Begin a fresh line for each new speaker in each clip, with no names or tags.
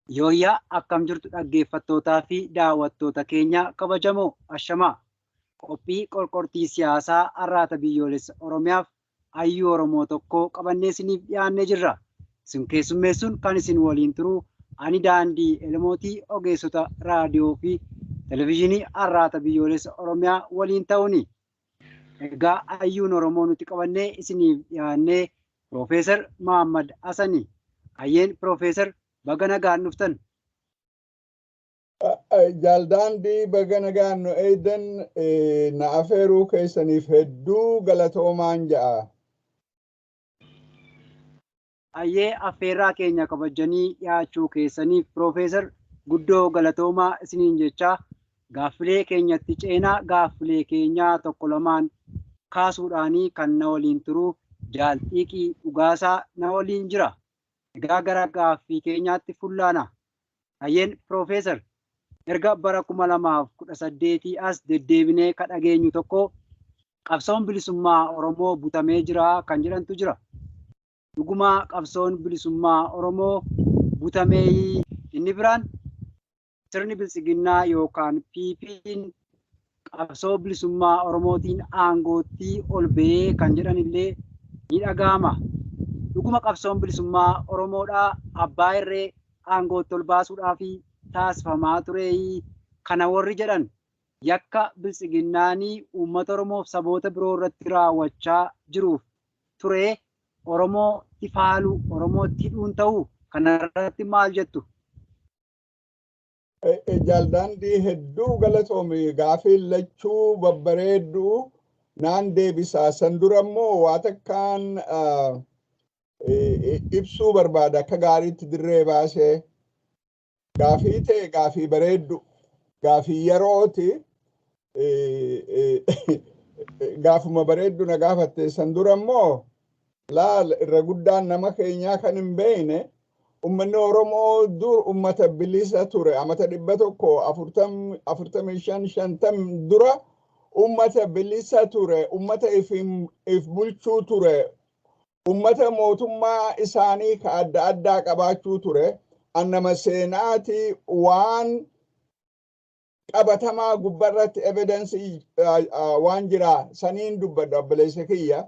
Yooyyaa, akkam jirtu dhaggeeffattootaa fi daawwattoota keenya kabajamoo? Ashamaa! Qophii qorqortii siyaasaa Arraata Biyyoolessa Oromiyaaf hayyuu Oromoo tokko qabannee isiniif dhiyaannee jirra. Isin keessummeessuun kan isin waliin turu ani Daandii Elmootii, ogeessota raadiyoo fi televezyiinii Arraata Biyyoolessa Oromiyaa waliin ta'uuni. Egaa hayyuun Oromoo nuti qabannee isiniif dhiyaannee Piroofeesar Mahammad Hasani. Hayyeen Piroofeesar, baga nagaan dhuftan.
Jaaldaandii, baga nagaan nu eeydan. Na afeeruu keessaniif hedduu galatoomaan ja'a.
Hayyee, affeerraa keenya kabajanii dhiyaachuu keessaniif Piroofeesar guddoo galatoomaa isiniin jechaa, gaaffilee keenyatti ceenaa. Gaaffilee keenyaa tokko lamaan kaasuudhaanii kan na waliin turu Jaal Xiiqii Dhugaasaa na waliin jira. Egaa gara gaaffii keenyaatti fullaana. Hayyeen Piroofeesar, erga bara 2018 as deddeebinee ka dhageenyu tokko qabsoon bilisummaa Oromoo butamee jira kan jedhantu jira. Dhugumaa qabsoon bilisummaa Oromoo butamee? Inni biraan, sirni biltsiginnaa yookaan PP'n qabsoo bilisummaa Oromootiin aangootti ol ba'ee kan jedhan illee ni dhaga'ama. Dhuguma qabsoon bilisummaa Oromoodhaa abbaa irree aangootti ol baasuudhaaf taasifamaa ture kana warri jedhan, yakka biltsiginnaanii uummata Oromoof saboota biroo irratti raawwachaa jiruuf ture Oromootti faaluu, Oromootti hidhuun ta'uu, kanarratti maal jettu?
Jaaldaandii, hedduu galatoomi. Gaafii lachuu babbareedduu naan deebisaa. San dura immoo waa takkaan ibsuu barbaada akka gaariitti dirree baasee. Gaafii ta'e, gaafii bareeddu, gaafii yerooti, gaafuma bareeddu na gaafatte. San dura immoo laal, irra guddaan nama keenyaa kan hin beekne, ummanni Oromoo dur ummata bilisa ture. Amata 145, 50 dura ummata bilisa ture, ummata if bulchuu ture, ummata mootummaa isaanii ka adda addaa qabaachuu ture. Annama seenaati, waan qabatamaa gubbarratti evidence waan jira saniin dubbadha. Obboleessa kiyya,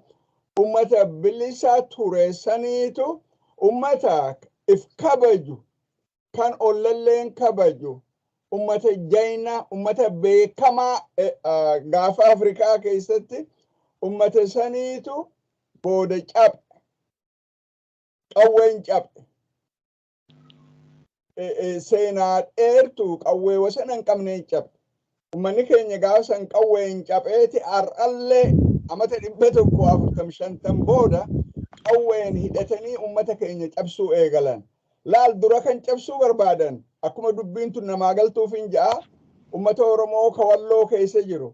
ummata bilisa ture saniitu ummata if kabaju, kan ollalleen kabaju, ummata jayna, ummata beekamaa gaafa Afrikaa keessatti. Ummata saniitu booda caphe, qawween caphe. Seenaa dheertu, qawwee wasana hin qabneen caphe. Ummanni keenya gaafa san qawween capheeti har'allee amata 140, 50 booda qawween hidhatanii ummata keenya cabsuu eegalan. Laal, dura kan cabsuu barbaadan, akkuma dubbiin tun namaa galtuuf hin ja'a, ummata Oromoo ka Walloo keessa jiru.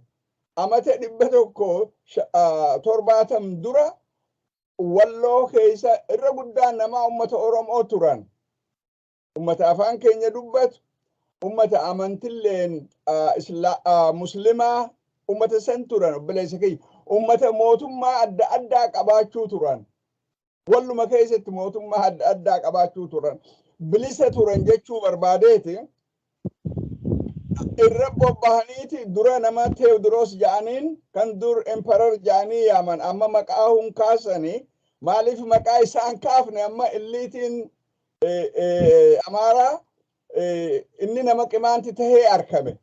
Amata 170 dura Walloo keessa irra guddaan namaa ummata Oromoo turan. Ummata afaan keenya dubbatu, ummata amantilleen Muslimaa, ummata san turan, obboleessa kiyya. Ummata mootummaa adda addaa qabaachuu turan. Walluma keessatti mootummaa adda addaa qabaachuu turan. Bilisa turan jechuu barbaadeeti. Irra bobbahaniiti dura nama Teewdiroos ja'aniin, kan dur emperor ja'anii yaaman, amma maqaa hun kaasanii. Maaliif maqaa isaan kaafne? Amma illiitiin Amaaraa inni nama Qimaanti tahee arkame.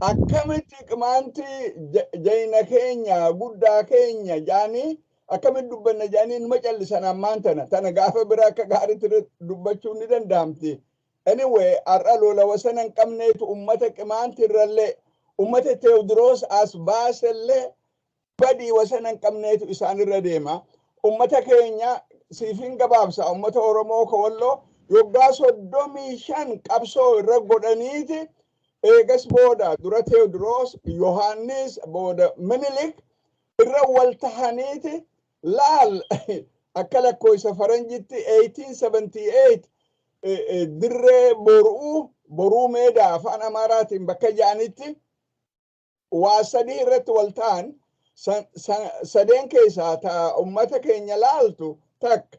Akkamitti Qimaanti jayna keenya, guddaa keenya ja'anii akkamitti dubbanna ja'anii numa callisan ammaan tana. Tana gaafa bira akka gaariitti dubbachuun ni danda'amti. Anyway, har'a lola wasana hin qabneetu ummata Qimaanti irrallee, ummata Teewdiroos as baasellee, badii wasana hin qabneetu isaanirra deema. Ummata keenya siifin gabaabsa, ummata Oromoo ka Walloo yoggaa 35 qabsoo irra godhaniiti eegas booda dura Teewdiroos, Yohaannis, booda Minilik irra wal tahaniiti. Laal, akka lakkoofsa faranjitti 1878 dirree Boruu, Boruu Meedaa afaan Amaaraatiin bakka ja'anitti, waa sadii irratti wal ta'an. Sadeen keessaa ta ummata keenya laaltu takka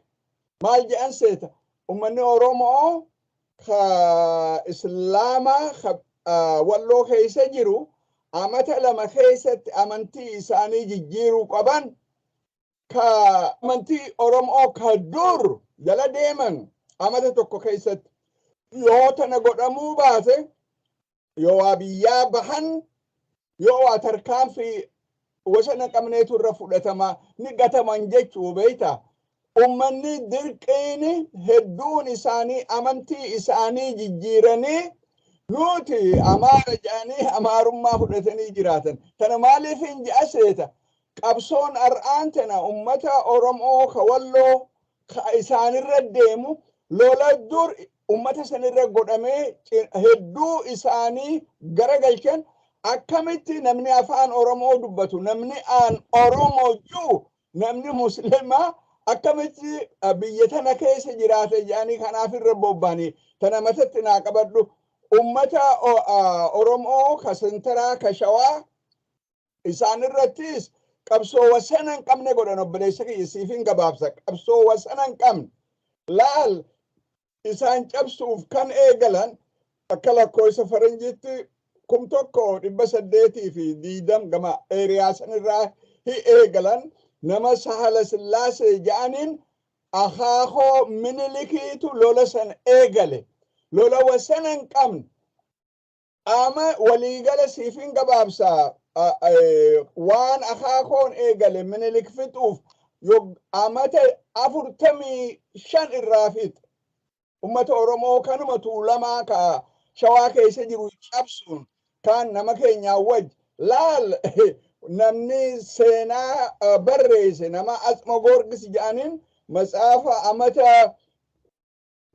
maal jedhan seeta? Ummanni Oromoo Ka Islaamaa ka Walloo keessa jiru amata 2 keessatti amantii isaanii jijjiiruu qaban, ka amantii Oromoo ka dur jala deeman amata 1 keessatti. Yoo tana godhamuu baate, yoo waa biyyaa bahan, yoo waa tarkaanfii wasana qabneetu irra fudhatama, ni gataman jechuu beeyta. Ummanni dirqiin hedduun isaanii amantii isaanii jijjiiranii, nuti Amaara jedhanii Amaarummaa fudhatanii jiraatan. Tana maaliif hin je'a seeta? Qabsoon har'aan tana ummata Oromoo ka Walloo ka isaanirra deemu lola dur ummata sanirra godhamee hedduu isaanii garagalchan. Akkamitti namni afaan Oromoo dubbatu, namni aan Oromoo jiru, namni Muslimaa akkamitti biyya tana keessa jiraate jedhanii kanaaf irra bobba'anii. Tana matatti naa qabadhu. Ummata Oromoo ka centeraa, ka Shawaa, isaan irrattis qabsoo wasana hin qabne godhan. Obboleessa kiyya, siif hin gabaabsa. Qabsoo wasana hin qabne laal isaan cabsuuf kan eegalan akka lakkoofsa faranjiitti 1820 gama area sanirraa hi eegalan. Nama Sahala Sillaasee jedhaniin akaakoo Minilikiitu lola san eegale, lola wasana hin qabne. Ama waliigala siif hin gabaabsa, waan akaakoon eegale Minilik fixuuf amata 45 irraa fixe. Ummata Oromoo kanuma Tuulamaa ka Shawaa keessa jiru cabsuun kan nama keenyaa waj laal. Namni seenaa barreesse, nama Atsma Goorgis jedhaniin, matsaafa amata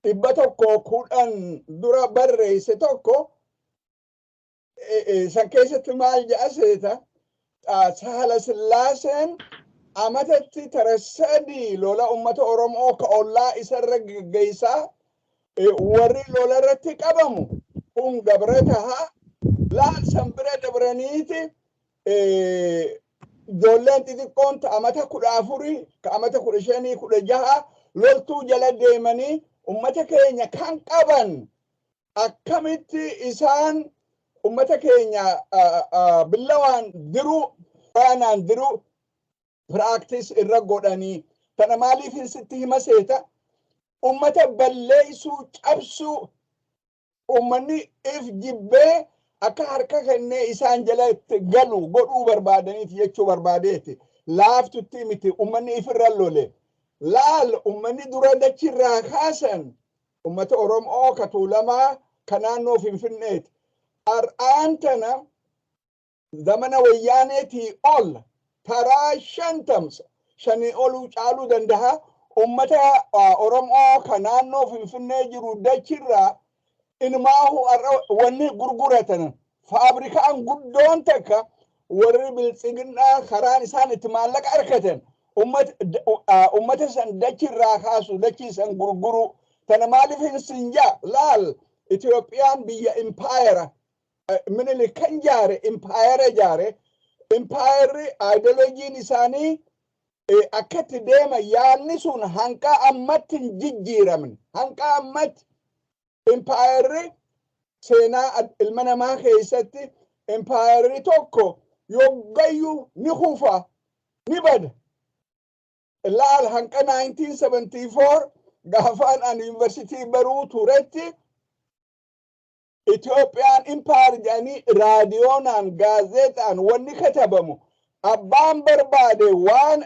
110 dura barreesse tokko san keessatti maal jedha seeta? Sahala Sillaaseen amatatti tara 3 lola ummata Oromoo ka ollaa isarra geggeessaa, warri lola irratti qabamu kun gabra taha. Laal, san bira dabraniiti ijoolleen xixiqqoon ta amata 14, ka amata 15, 16 loltuu jala deemanii ummata keenya kan qaban. Akkamitti isaan ummata keenya billawaan diruu, waraanaan diruu practice irra godhanii. Tana maaliif hin sitti hima seeta? Ummata balleeysuu, cabsuu, ummanni if jibbee akka harka kennee isaan jalatti galu godhuu barbaadaniiti jechuu barbaadeeti. Laaftutti miti ummanni ifirra lole. Laal, ummanni dura dachirraa kaasan ummata Oromoo ka Tuulamaa, ka naannoo Finfinneeti. Har'aan tana zamana Wayyaaneetii ol taraa 50, shanii oluu caaluu danda'a. Ummata Oromoo ka naannoo Finfinnee jiru dachirraa inumaahu har'a wanni gurguratan, faabrikaan guddoon takka, warri Biltsiginnaa karaan isaan itti maallaqa argatan ummata san dachirraa kaasu, dachii san gurguru. Tana maaliif hin sinjaa? Laal, Itoophiyaan biyya impaayera Minilik kan jaare, impaayera jaare. Impaayerri ideologyn isaanii akkatti deema. Yaadni sun hanqa ammatti hin jijjiiramne. Hanqa ammatti impaayerri seenaa ilma namaa keessatti impaayerri tokko yoggayyuu ni kufa, ni bada. Laal, hanqa 1974 gaafaan ani yuunivarsiitii baruu turetti Itoophiyaan empire jedhanii raadiyoonaan, gaazexaan wanni katabamu, abbaan barbaade waan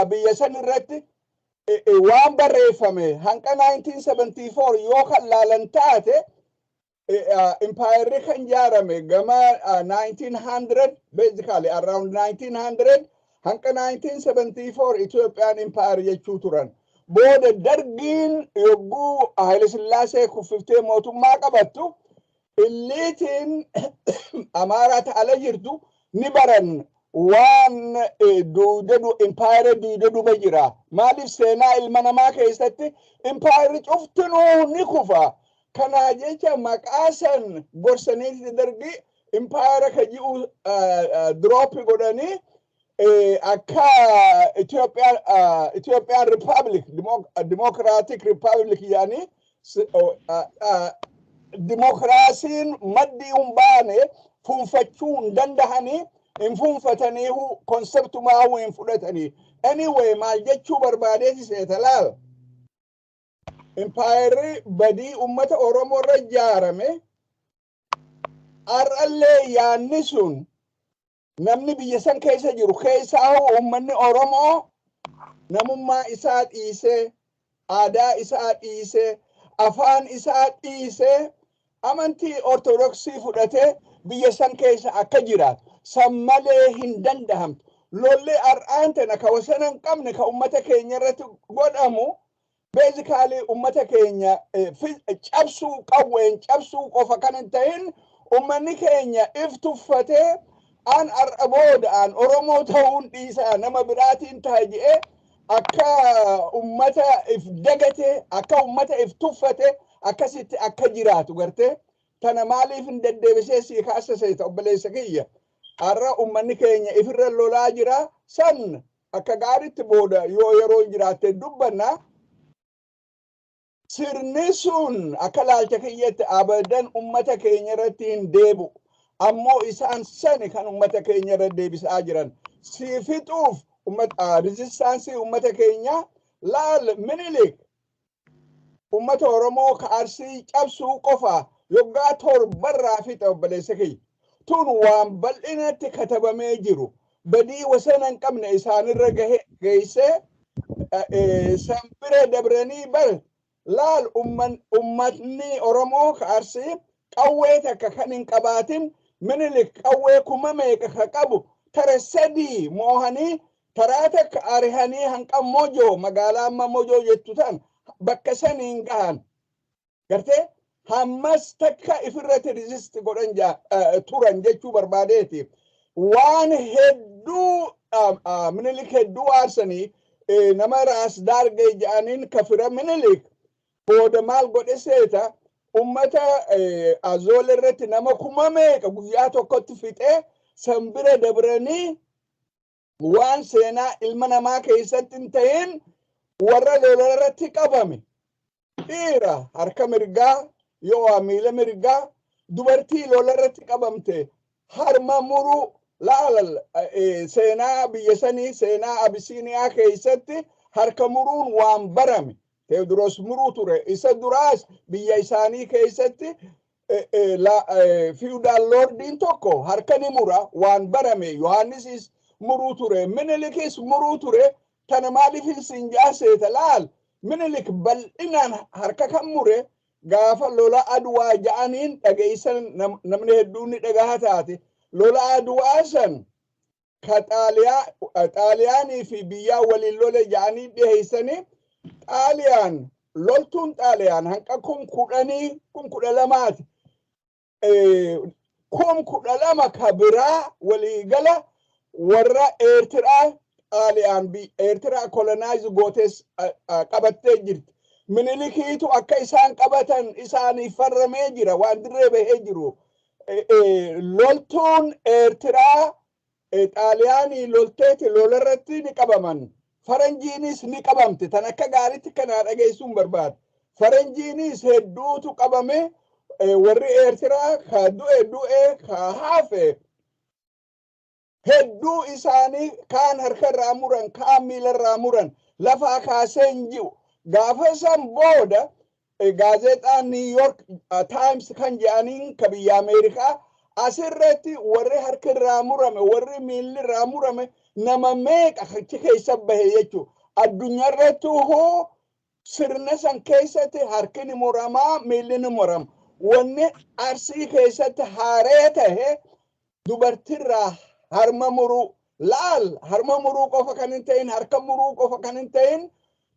biyya san irratti waan barreeffame hanqa 1974 yoo kan laalan taate, impaayerri kan jaarame gama 1900, basically around 1900 hanqa 1974 Itoophiyaan empire jechuu turan. Booda Dargiin yogguu Haile Sillaasee kuffiftee mootummaa qabattu, eliteiin Amaaraa ta'ala jirtu ni baran waan duuda impaayera duuda duba jira. Maaliif? Seenaa ilma namaa keessatti impaayerri cuftinuu ni kufa. Kanaa jecha maqaa san gorsaniiti Dargii impaayera ka ji'u drop godhanii akka Ethiopian Republic, Democratic Republic jedhanii. Dimokiraasiin maddii hin baane fuunfachuu hin dandahanii, hin fuunfataniihu, conceptumaa hin fudhatanii. Anyway, maal jechuu barbaadeeti seeta? Laal. Impaayerri badii ummata Oromoo irra ijaarame har'allee yaanni sun namni biyya san keessa jiru keessaa uummanni Oromoo namummaa isaa dhiisee, aadaa isaa dhiisee, afaan isaa dhiisee, amantii Ortodoksii fudhatee biyya san keessa akka jiraatu san malee hin dandahamtu. Lolli har'aan tana ka wasana hin qabne ka ummata keenya irratti godhamu basically ummata keenya cabsuu, qawween cabsuu qofa kan hin ta'in, ummanni keenya if tuffatee, an har'a booda an Oromoo ta'uun dhiisaa, nama biraatiin ta'a jedhee, akka ummata if dagate, akka ummata if tuffate akkasitti akka jiraatu gartee. Tana maaliif hin deddeebisee sii kaasa seeta, obboleessa kiyya? Har'a ummanni keenya ifirra lolaa jira. San akka gaaritti booda yoo yeroo jiraatte dubbanna. Sirni sun akka laalcha kiyyatti abadan ummata keenya irratti hin deebi'u. Ammoo isaan sani kan ummata keenya irra deebisaa jiran. Si fixuuf resistance ummata keenya laal. Minilik ummata Oromoo ka Arsii cabsuu qofa yoggaa 7rraa fixa, obboleessa kiyya. Tun waan bal'inatti katabamee jiru. Badii wasana hin qabne isaanirra gahe geessee san bira dabranii bar. Laal, ummatni Oromoo ka Arsii qawwee takka kan hin qabaatin, Minilik qawwee kuma meeqa ka qabu tara 3 moohanii, taraa takka arihanii hanqa Mojoo, magaalaa amma Mojoo jettu tan bakka saniin gahan. Gartee, hammas takka ifirratti resist godhan turan jechuu barbaadeeti. Waan hedduu Minilik hedduu aarsanii, nama Raas Daargee jedhaniin kafira Minilik booda maal godhe seeta? Ummata Azool irratti nama kuma meeqa guyyaa tokkotti fixee, san bira dabranii waan seenaa ilma namaa keessatti hin ta'in warra lola irratti qabame, dhiira harka mirgaa yoo miila mirgaa, dubartii lola irratti qabamte harma muruu. Laalal, seenaa biyya sanii, seenaa Abisiiniyaa keessatti harka muruun waan barame. Teewodiroos muruu ture. Isa duraas biyya isaanii keessatti feudal lordiin tokko harka ni mura, waan barame. Yohaannisis muruu ture, Minilikis muruu ture. Tana maaliif hin siin jaaseeta? Laal, Minilik bal'inaan harka kan mure gaafa lola Aduwaa ja'aniin dhageessan, namni hedduun ni dhagaha taate. Lola Aduwaa san ka Xaaliyaanii fi biyyaa waliin lole ja'anii dhiheessanii, Xaaliyaan, loltuun Xaaliyaan hanqa 10,000, 12,000ti. 12,000 ka biraa waliigala warra Eertiraa, Xaaliyaan Eertiraa colonize gootes qabattee jirti. Minilikiitu akka isaan qabatan isaaniif farramee jira, waan dirree bahee jiru. Loltuun Eertiraa Xaaliyaanii lolteeti lolarratti ni qabaman. Faranjiinis ni qabamte. Tan akka gaariitti kanaa dhageessuun barbaada. Faranjiinis hedduutu qabame. Warri Eertiraa ka du'e du'e, ka hafe hedduu isaanii kaan harkarraa muran, kaan miilarraa muran, lafaa kaasee hin jiru. Gaafa san booda gaazexaan New York Times kan jedhaniin ka biyya Ameerikaa asirratti warri harki irraa murame, warri miilli irraa murame nama meeqa achi keessa bahe jechuudha. Addunyaarratti hoo sirna san keessatti harki ni muramaa, miilli ni murama. Wanni Arsii keessatti haaree tahe dubartirraa harma muruu. Laal, harma muruu qofa kan hin ta'in, harka muruu qofa kan hin ta'in,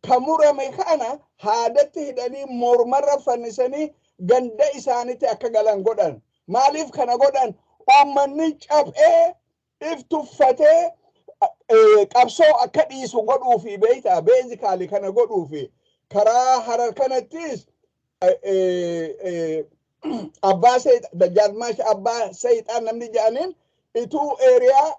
ka murame kana haadatti hidhanii mormarra fannisanii ganda isaanitti akka galan godhan. Maaliif kana godhan? Uummanni caphee if tuffatee qabsoo akka dhiisu godhuufi, beektaa, basically kana godhuufi. Karaa Harar kanattis abbaa Dajjaazmaash Abbaa Seexaan namni jedhaniin ituu area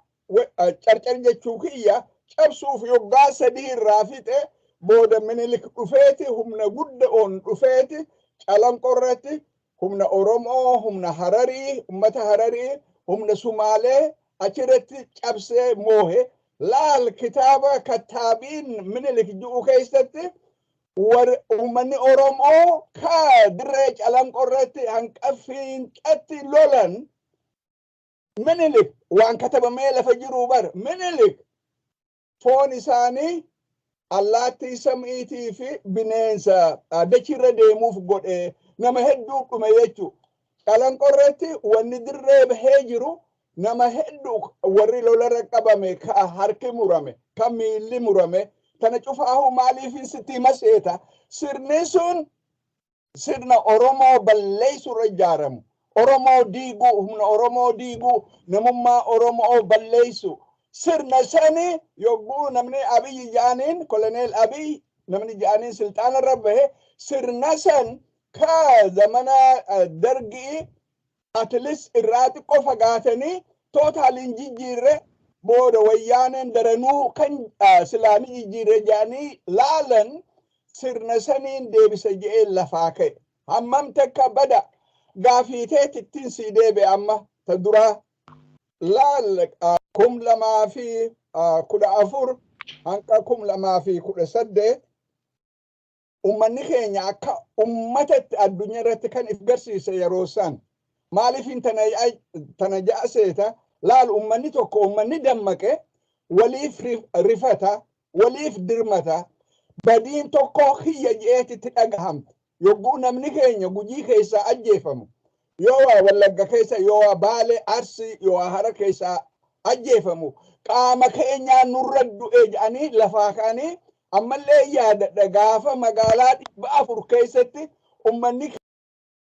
Carcar jechuu kiyya cabsuuf yoggaa 3 irraa fixe. Booda Minilik dhufeeti, humna guddoon dhufeeti Calanqorratti humna Oromoo, humna Hararii, ummata Hararii, humna Sumaalee achirratti cabsee moohe. Laal, kitaaba kattaabiin Minilik ji'u keessatti uummanni Oromoo ka dirree Calanqorratti hanqaffiinxatti lolan. Minilik waan katabamee lafa jiru bar. Minilik foon isaanii allaattii samiitii fi bineensa dachirra deemuuf godhe, nama hedduu dhume jechuu. Calanqorratti wanni dirree bahee jiru nama hedduu, warri lolarra qabame, ka harki murame, ka miilli murame, tana cufaahu maaliif sitti maseeta? Sirni sun sirna Oromoo balleessurra ijaaramu. Oromoo diiguu, humna Oromoo diiguu, namummaa Oromoo balleessu. Sirna sani yogguu namni Abiyyi ja'aniin, Koloneel Abiy namni ja'aniin silxaanarra bahe, sirna san ka zamana Dargii at least irraa xiqqoo fagaatanii totally jijjiirre, booda Wayyaaneen daranuu kan silaanii jijjiirre jedhanii laalan, sirna saniin deebisa je'ee lafaa ka'e. Hammam takka bada gaafiiteet ittiin sii deebi'e amma ta duraa. Laal, 2014 hanga 2018 ummanni keenya akka ummatatti addunyaa irratti kan if garsiise yeroo san. Maaliif tana ja'a seeta? Laal, ummanni tokko, ummanni dammaqe waliif rifata, waliif dirmata, badiin tokko kiyya je'eetitti dhagahamte. Yogguu namni keenya Gujii keessaa ajjeefamu, yoo waa Wallagga keessa, yoo waa Baale, Arsii, yoo waa Hara keessaa ajjeefamu, qaama keenyaa nurra du'e jedhanii lafaa ka'anii. Ammallee yaadadha, gaafa magaalaa 400 keessatti ummanni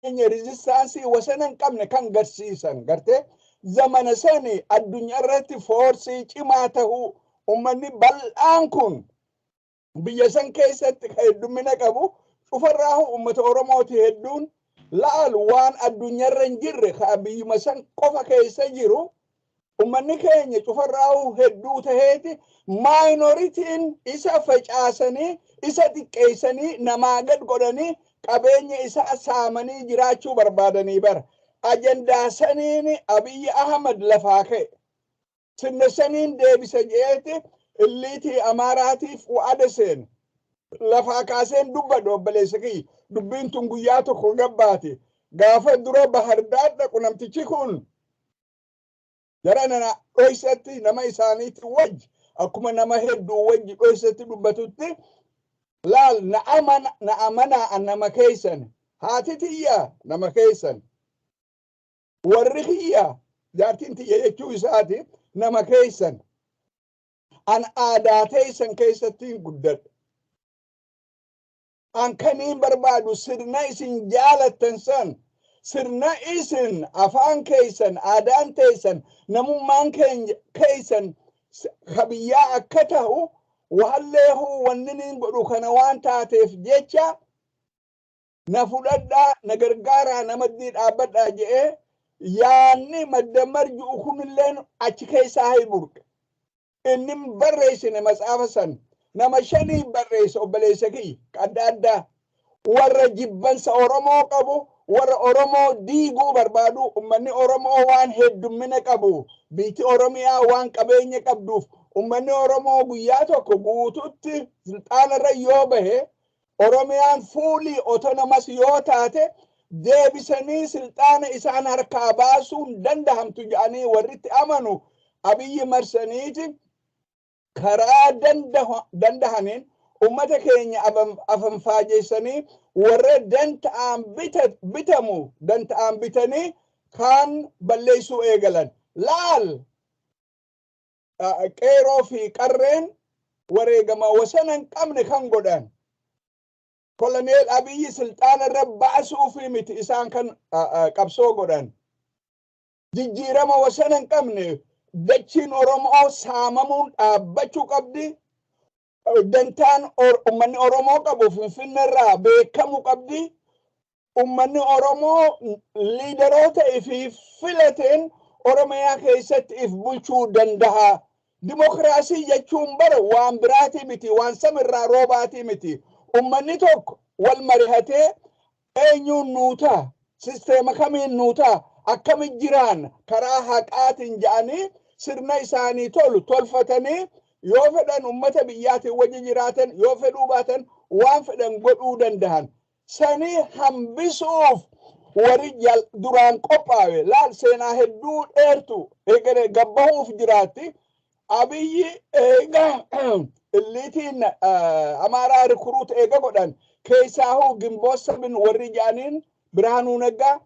keenya resistance wasana hin qabne kan garsiisan gartee, zamana sani addunyaa irratti force cimaa tahuu, ummanni bal'aan kun biyya san keessatti ka heddummina qabu cufarraahu ummata Oromooti hedduun. Laal, waan addunyaarra hin jirre ka biyyuma san qofa keessa jiru, ummanni keenya cufarraahu hedduu taheeti minorityn isa facaasanii, isa xiqqeessanii, namaa gad godhanii, qabeenya isaa saamanii jiraachuu barbaadanii bara. Ajandaa saniin Abiyyi Ahmad lafaa ka'e. Sirna saniin deebisa je'eeti illiitii Amaaraatiif wa'ada seene. Lafaa kaaseen dubbadhu, obboleessa kiyya. Dubbiin tun guyyaa tokko gabbaate. Gaafa dura Bahardaar dhaqu namtichi kun jara nana dhoysatti nama isaaniitti wajji, akkuma nama hedduu wajji dhoysatti dubbatutti, laal, na amanaa, an nama keessan, haati tiyya nama keessan, warri kiyya, jaartiin tiyya jechuu isaati, nama keessan, an aadaa teessan keessatti guddadha. An kaniin barbaadu sirna isin jaalattan san, sirna isin afaan keessan, aadaan teessan, namummaan keessan ka biyyaa akka ta'u waalleehu wanni niin godhu kana waan taateef jecha na fudhadhaa, na gargaaraa, namaddii dhaabbadhaa je'ee. Yaanni madda marji'u kunilleen achi keessaa hay burqe. Inni barreessine matsaafa san nama shanii barreesse, obboleessa kiyya, adda addaa, warra jibbansa Oromoo qabu, warra Oromoo diiguu barbaadu. Ummanni Oromoo waan heddummina qabu, biitti Oromiyaa waan qabeenya qabduuf, ummanni Oromoo guyyaa tokko guututti sulxaanarra yoo bahe, Oromiyaan fully autonomous yoo taate, deebisanii silxaana isaan harkaa baasuun dandahamtu jedhanii warritti amanu Abiyyi marsaniiti karaa dandahaniin ummata keenya afanfaajeessanii, warra danta'aan bitamu danta'aan bitanii kaan balleessuu eegalan. Laal, qeeroo fi qarreen wareegama wasana hin qabne kan godhan Koloneel Abiyyi silxaana irra baasuufi miti. Isaan kan qabsoo godhan jijjiirama wasana hin qabne, dachiin Oromoo saamamuun dhaabbachuu qabdi. Dantaan ummanni Oromoo qabu Finfinneerraa beekamuu qabdi. Ummanni Oromoo leaderoota ifii filateen Oromiyaa keessatti if bulchuu danda'a. Dimokiraasii jechuun bara waan biraatii miti, waan samirraa roobaatii miti. Ummanni tokko wal marihatee eenyuun nuu ta'a, sisteema kamiin nuu ta'a, akkami jiraan karaa haqaatiin ja'anii sirna isaanii tolu tolfatanii, yoo fedhan ummata biyyaatiin wajji jiraatan, yoo fedhuu baatan waan fedhan godhuu dandahan. Sanii hambisuuf warri duraan qophaa'e laal seenaa hedduu dheertu eegale gabbahuuf jiraatti. Abiyyi eega illiitiin Amaaraa recruit eega godhan, keessaahuu Ginboot 7 warri jedhaniin Birhaanuu Naggaa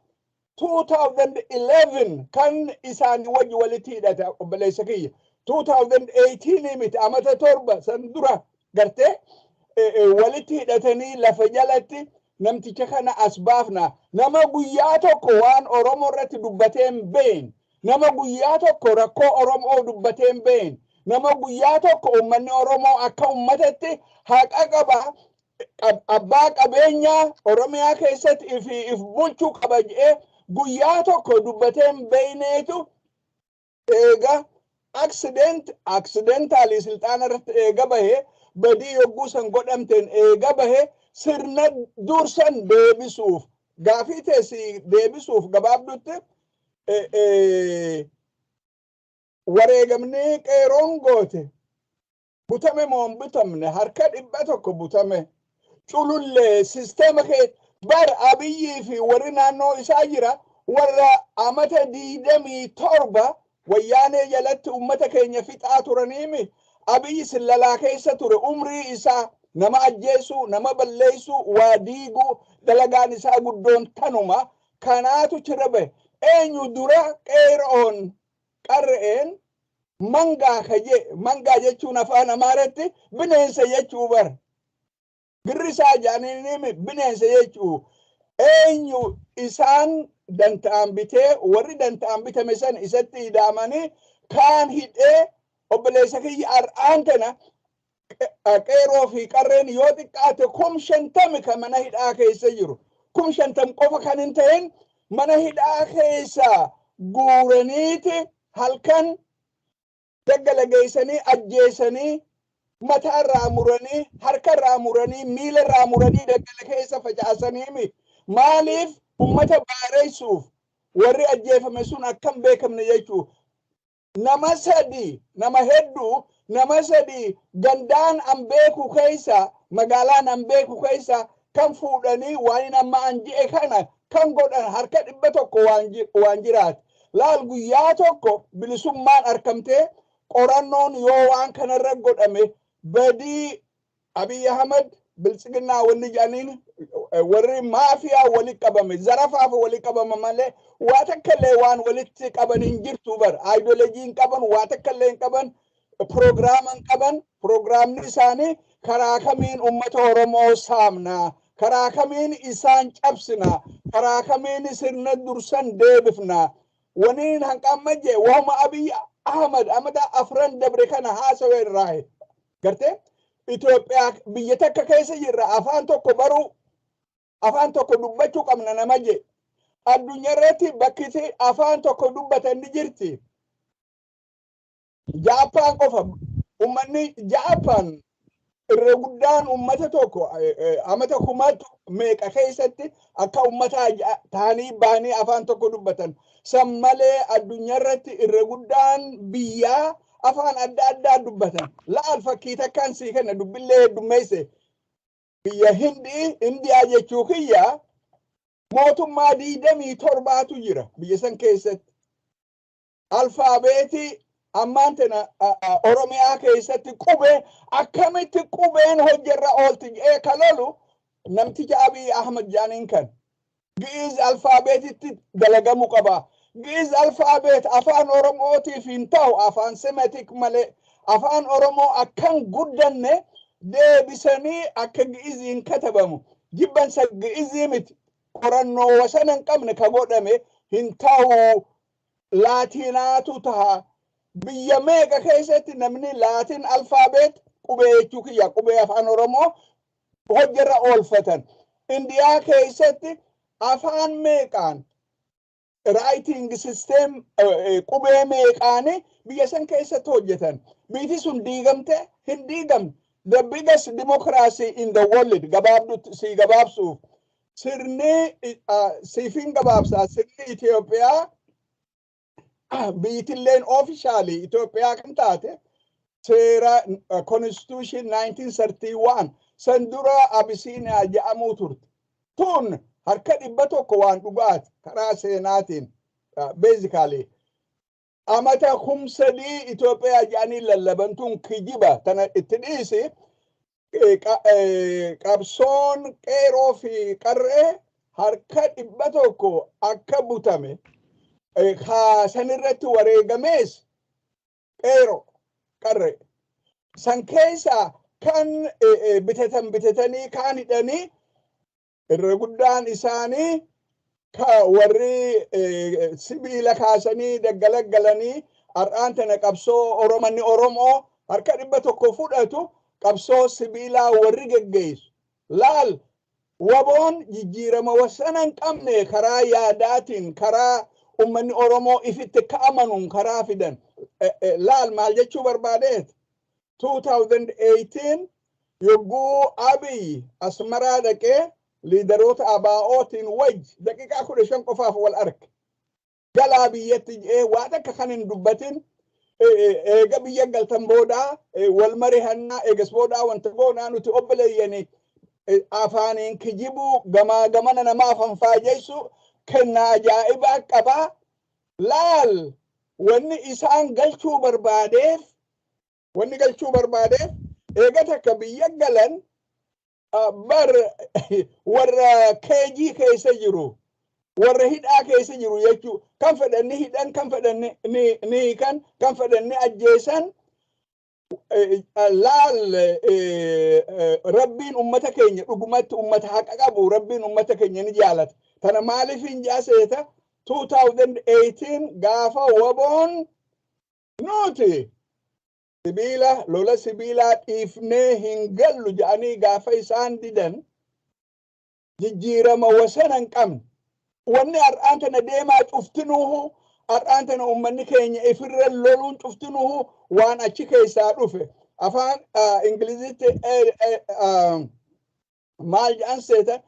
2011 kan isaan wajji walitti hidhate, obboleessa kiyya. 2018 miti, amata 7 san dura gartee walitti hidhatanii lafa jalatti namticha kana as baafna. Nama guyyaa tokko waan Oromoo irratti dubbatee hin beekne, nama guyyaa tokko rakkoo Oromoo dubbatee hin beekne, nama guyyaa tokko uummanni Oromoo akka uummatatti haqa qaba, abbaa qabeenyaa Oromiyaa keessatti if bulchuu qaba jedhee guyyaa tokko dubbatee hin beekneetu eega accidentally silxaana irratti eega bahee, badii yogguu san godhamteen eega bahee, sirna dursan deebisuuf. Gaafii teessi deebisuuf gabaabdutti, wareegamni qeeroon goote butame moo hin butamne? Harka 100 butame. Culullee sisteema kee bar Abiyyii fi warri naannoo isaa jira warra amata 27 Wayyaanee jalatti ummata keenya fixaa turaniimi. Abiyyi sillalaa keessa ture umrii isaa, nama ajjeesuu, nama balleessuu, waa diiguu, dalagaan isaa guddoon tanuma. Kanaatu chirra bahe. Eenyu dura qeeroon qarre'een mangaa kaje? Mangaa jechuun afaan Amaaratti bineensa jechuu bar. Girrisaa jedhanii bineensa jechuu. Eenyu isaan danta'an bitee? Warri danta'an bitame san isatti hidhaamanii kaan hidhee. Obboleessa kiyya, har'aan tana qeeroo fi qarreen yoo xiqqaate 50,000 kan mana hidhaa keessa jiru. 50,000 qofa kan hin ta'in, mana hidhaa keessa guuraniiti halkan daggala geessanii ajjeesanii, mataa irraa muranii, harka irraa muranii, miila irraa muranii daggala keessa facaasaniimi. Maaliif? Ummata baareessuuf, warri ajjeefame sun akkam beekamne jechuu. Nama sadi, nama hedduu, nama sadi gandaan an beeku keessa, magaalaan an beeku keessa kan fuudhanii waan amma an je'e kana kan godhan harka 100 waan jiraate. Laal, guyyaa tokko bilisummaan argamtee qorannoon yoo waan kanarra godhame, badii Abiy Ahmed, Biltsiginnaa wanni jedhaniin, warri maafiyaa walitti qabame zarafaaf walitti qabama malee waa takka illee waan walitti qaban hin jirtu bar. Ideology hin qaban, waa takka illee hin qaban, piroogiraama hin qaban. Piroogiraamni isaanii karaa kamiin ummata Oromoo saamna, karaa kamiin isaan cabsina, karaa kamiin sirna dursan deebifna. Waniin hanqamma jee wahuma Abiy Ahmad amata 4 dabre kana haasawe irraa gartee Itoophiyaa biyya takka keessa jirra, afaan tokko baruu, afaan tokko dubbachuu qabna nama jee. Addunyaa irratti bakki afaan tokko dubbatan ni jirti. Jaappaan qofa. Ummanni Jaappaan irra guddaan ummata tokko amata kuma meeqa keessatti akka ummata ta'anii bahanii afaan tokko dubbatan. San malee addunyaa irratti irra guddaan biyyaa afaan adda addaa dubbatan. Laal, fakkii takkaan sii kenna, dubbillee heddummeesse. Biyya Hindii, Indiyaa jechuu kiyya, mootummaa 27tu jira biyya san keessatti. Alfaabeetii ammaan tana Oromiyaa keessatti qubee akkamitti qubeen hojjerra oolti jedhee ka lolu namticha Abiy Ahmad jedhaniin kan. Gi'iz alfaabeetitti dalagamuu qaba. Gi'iz alphabet afaan Oromootiif hin ta'u, afaan Semitic malee. Afaan Oromoo akkan guddanne deebisanii akka Gi'iziin katabamu. Jibbansa Gi'izii miti. Qorannoo wasana hin qabne ka godhame hin ta'u. Laatiinaatu taha. Biyya meeqa keessatti namni Latin alphabet, qubee jechuu kiyya, qubee afaan Oromoo hojjarra oolfatan? Indiyaa keessatti afaan meeqaan Writing system qubee meeqaanii biyya san keessatti hojjetan. Biyyi sun diigamte hin diigamne. The biggest democracy in the world, gabaabdu si gabaabsuuf. Sirni siifin gabaabsaa, sirni Itoophiyaa, biyyitilleen officially Itoophiyaa kan taate seera constitution 1931 san dura Abisiiniyaa jedhamuu turte. Tun harka 100 waan dhugaati karaa seenaatiin basically. Amata 3000 Itoophiyaa jedhanii lallaban, tun kijiba, tana itti dhiisi. Qabsoon qeeroo fi qarree harka 100 akka butame, kaasan irratti wareegamees qeeroo qarree. San keessa kan bitatan bitatanii, kaan hidhanii, irra guddaan isaanii ka warri sibiila kaasanii daggalagalanii har'aan tana qabsoo Oromanni Oromoo harka 100 fudhatu, qabsoo sibiilaa warri geggeessu. Laal, WBOn jijjiirama wasana hin qabne karaa yaadaatiin, karaa ummanni Oromoo ifitti ka'amanuun karaa fidan. Laal, maal jechuu barbaadeet? 2018 yogguu Abiy Asmaraa dhaqee leaderoota ABO'tiin waj daqiiqaa 15 qofaaf wal arge. Galaa biyyatti jedhee waa takka kan hin dubbatin, eega biyya galtan boodaa wal marihannaa, eegas boodaa wanta goonaa, nuti obboleeyyanii, afaaniin kijibuu, gamaa gamana nama afanfaajessu kennaa ajaa'ibaa qabaa. Laal, wanni isaan galchuu barbaadeef, wanni galchuu barbaadeef, eega takka biyya galan bar warra keejii keessa jiru, warra hidhaa keessa jiru jechuu, kan fedhan ni hidhan, kan fedhan ni hiikan, kan fedhan ni ajjeesan. Laal, Rabbiin ummata keenya dhugumatti ummata haqa qabu, Rabbiin ummata keenya ni jaalata. Tana maaliif hin jaaseeta? 2018 gaafa WBOn nuti sibiila lola sibiilaa dhiifnee hin gallu jedhanii gaafa isaan didan, jijjiirama wasana hin qabne. Wanni har'aan tana deemaa cuftinuuhu, har'aan tana ummanni keenya ifirra loluun cuftinuuhu waan achi keessaa dhufe. Afaan Ingilizitti maal jedhan seeta?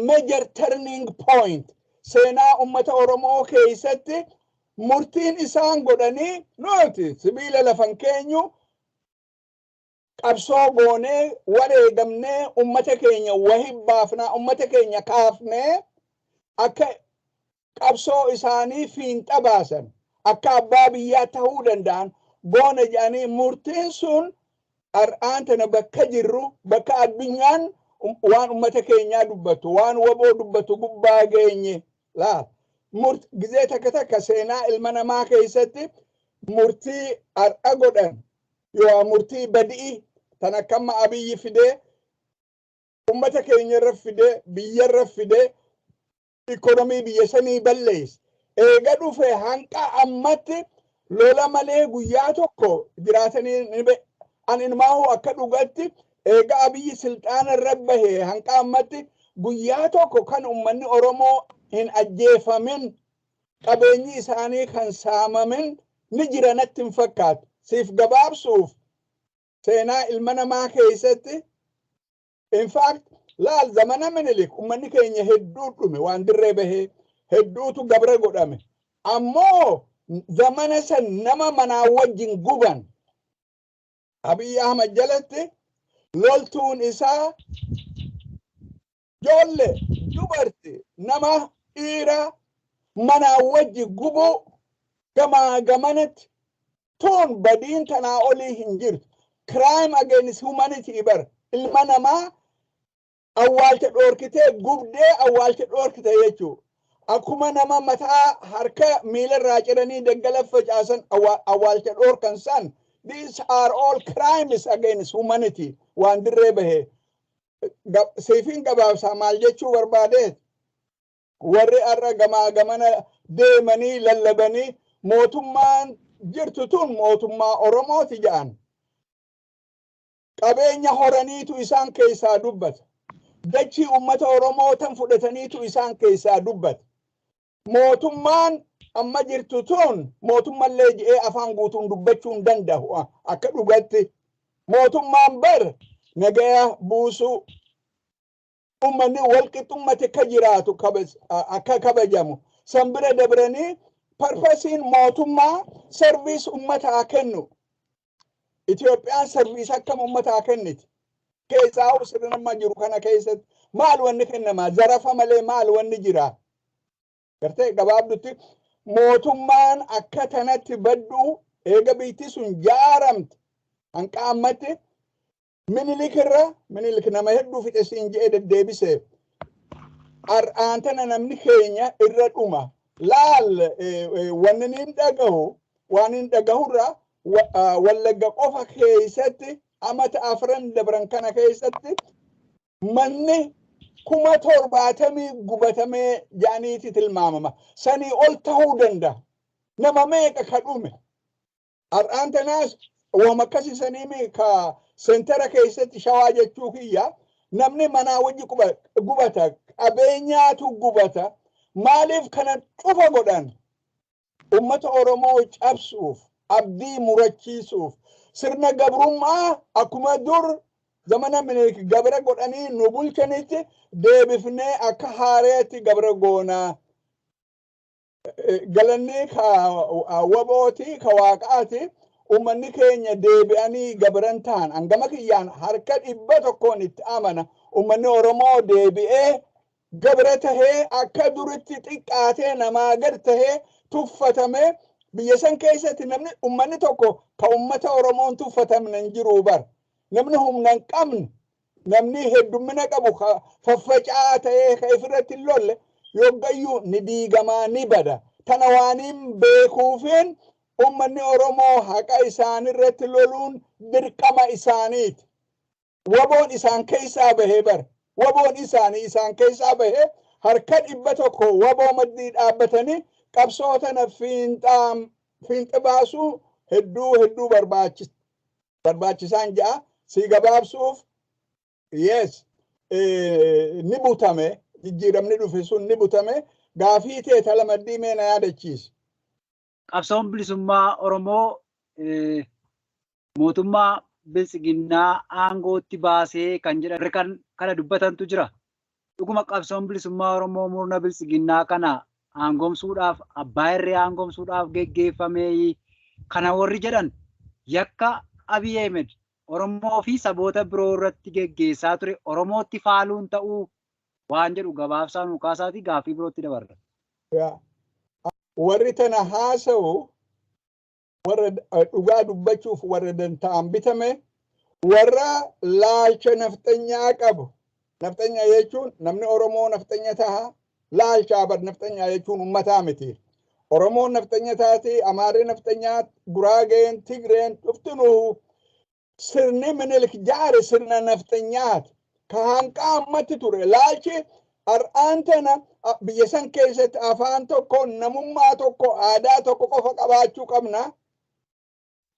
Major turning point seenaa ummata Oromoo keessatti murtiin isaan godhanii, nuti sibiila lafan keenyu, qabsoo goonee wareegamnee ummata keenya wahi baafnaa, ummata keenya kaafnee akka qabsoo isaanii fiinxa baasan, akka abbaa biyyaa ta'uu danda'an goona jedhanii murtiin sun har'aan tana bakka jirru, bakka addunyaan waan ummata keenyaa dubbatu, waan WBO dubbatu gubbaa geenye. Laal, gizee takka takka seenaa ilma namaa keessatti murtii har'a godhan yoo murtii badi'i tan akkamma Abiyyi fidee ummata keenya irra fidee, biyya irra fidee, ikonomii biyya sanii balleesse. Eega dhufe hanqa ammatti lola malee guyyaa tokko jiraatanii ni an ilmaahu akka dhugatti eega Abiyyi silxaana irra bahe hanqa ammatti guyyaa tokko kan ummanni Oromoo hin ajjeefamin, qabeenyi isaanii kan saamamin ni jira natti hin fakkaatu. Siif gabaabsuuf, seenaa ilma namaa keessatti, in fact, laal, zamana Minilik ummanni keenya hedduu dhume, waan dirree bahee hedduutu gabra godhame. Ammoo zamana san nama manaa wajjin guban. Abiy Ahmad jalatti loltuun isaa ijoollee, dubarti, nama dhiira manaa wajji gubuu gamaa gamanatti. Tun badiin tanaa olii hin jirtu. Crime against humanity bar, ilma namaa awwaalcha dhoorkitee gubdee awwaalcha dhoorkite jechuu. Akkuma nama mataa harka miilarraa ciranii daggala facaasan, awwaalcha dhoorkan san. These are all crimes against humanity waan dirree bahee. Seefiin gabaabsaa, maal jechuu barbaadeet? Warri har'a gamaa gamana deemanii lallabanii mootummaan jirtu tun mootummaa Oromooti jedhan. Qabeenya horaniitu isaan keessaa dubbata. Dachii uummata Oromoo tan fudhataniitu isaan keessaa dubbata. Mootummaan amma jirtu tun mootummallee je'ee afaan guutuun dubbachuu hin danda'u akka dhugatti. Mootummaan bar nagaya buusuu, ummanni walqixxummatti akka jiraatu, akka kabajamu, san bira dabranii purposeiin mootummaa service ummataa kennu. Itoophiyaan service akkam ummataa kenniti? Keessaa sirna amma jiru kana keessatti maal wanni kennamaa? Zarafa malee maal wanni jira? Gartee gabaabdutti mootummaan akka tanatti badduu eega biitti sun jaaramte hanqa ammatti Minilik irra, Minilik nama hedduu fixe siin je'ee deddeebise. Har'aan tana namni keenya irra dhuma. Laal, wanni niin dhagahu, waan hin dhagahurra, Wallagga qofa keessatti amata 4 dabran kana keessatti manni 70,000 gubatamee jedhaniiti tilmaamama. Sanii ol tahuu danda'a. Nama meeqa ka dhume? Har'aan tanaas waan akkasii saniimi ka center keessatti, Shawaa jechuu kiyya, namni manaa wajji gubata, qabeenyaatu gubata. Maaliif kana cufa godhan? Ummata Oromoo cabsuuf, abdii murachiisuuf, sirna gabrummaa akkuma dur zamana Minilik gabra godhanii nu bulchanitti deebifnee akka haareetti gabra goonaa. Galanni ka WBOti, ka Waaqaati, ummanni keenya deebi'anii gabran ta'an hangama kiyyaan harka 100n itti amana. Ummanni Oromoo deebi'ee gabra tahee, akka duritti xiqqaatee, namaa gad tahee tuffatame biyya san keessatti namni, ummanni tokko ka ummata Oromoon tuffatamne hin jiru bar. Namni humna hin qabne, namni heddummina qabu faffaca'aa ta'ee ka ifirratti hin lolle yoggayyuu ni diigamaa, ni bada. Tana waaniin beekuufiin ummanni Oromoo haqa isaanirratti loluun dirqama isaaniiti. WBOn isaan keessaa bahee bar. WBOn isaanii isaan keessaa bahee harka 100 WBO maddii dhaabbatanii qabsoo tana fiinxa baasuu hedduu hedduu barbaachisaan ja'a. Si gabaabsuuf, yes, ni butame, jijjiiramni dhufe sun ni butame. Gaafii ta'e talamaddii mee na yaadachiisi.
Qabsoon bilisummaa Oromoo mootummaa Biltsiginnaa aangootti baasee kan jedhan kan kana dubbatantu jira. Dhuguma qabsoon bilisummaa Oromoo murna Biltsiginnaa kana aangoomsuudhaaf, abbaa irree aangoomsuudhaaf geggeeffamee kana warri jedhan, yakka Abiy Ahmed Oromoo fi saboota biroo irratti geggeessaa ture Oromootti faaluun ta'uu waan jedhu gabaabsaan nu kaasaatii gaaffii birootti dabarra.
Warri tana haasa'u warra dhugaa dubbachuuf warra danda'an bitame, warra laalcha nafxanyaa qabu. Nafxanyaa jechuun namni Oromoo nafxanya taha, laalchaa bar. Nafxanyaa jechuun ummataa miti. Oromoon nafxanya taati, Amaarri nafxanyaa, Guraageen, Tigreen dhuftinuu sirni Minilik jaare sirna nafxanyaati. Ka hanqaa ammatti ture laalchi har'aan tana biyya san keessatti afaan tokko, namummaa tokko, aadaa tokko qofa qabaachuu qabna.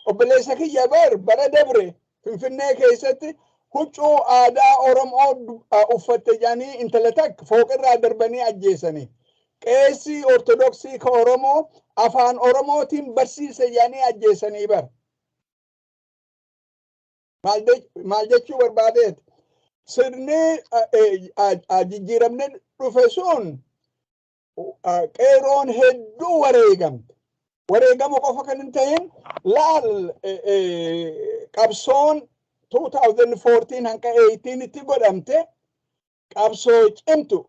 Obboleessa kiyya bar, bara dabre Finfinnee keessatti huccuu aadaa Oromoo uffatte jedhanii intala takka fooqirraa darbanii ajjeesanii. Qeessii Ortodoksii ka Oromoo afaan Oromootiin barsiise jedhanii ajjeesanii bar. Maal jechuu barbaadeet? Sirni jijjiiramni dhufe sun qeeroon hedduu wareegamte. Wareegama qofa kan hin ta'in, laal, qabsoon 2014 hanga 18 itti godhamte qabsoo cimtu.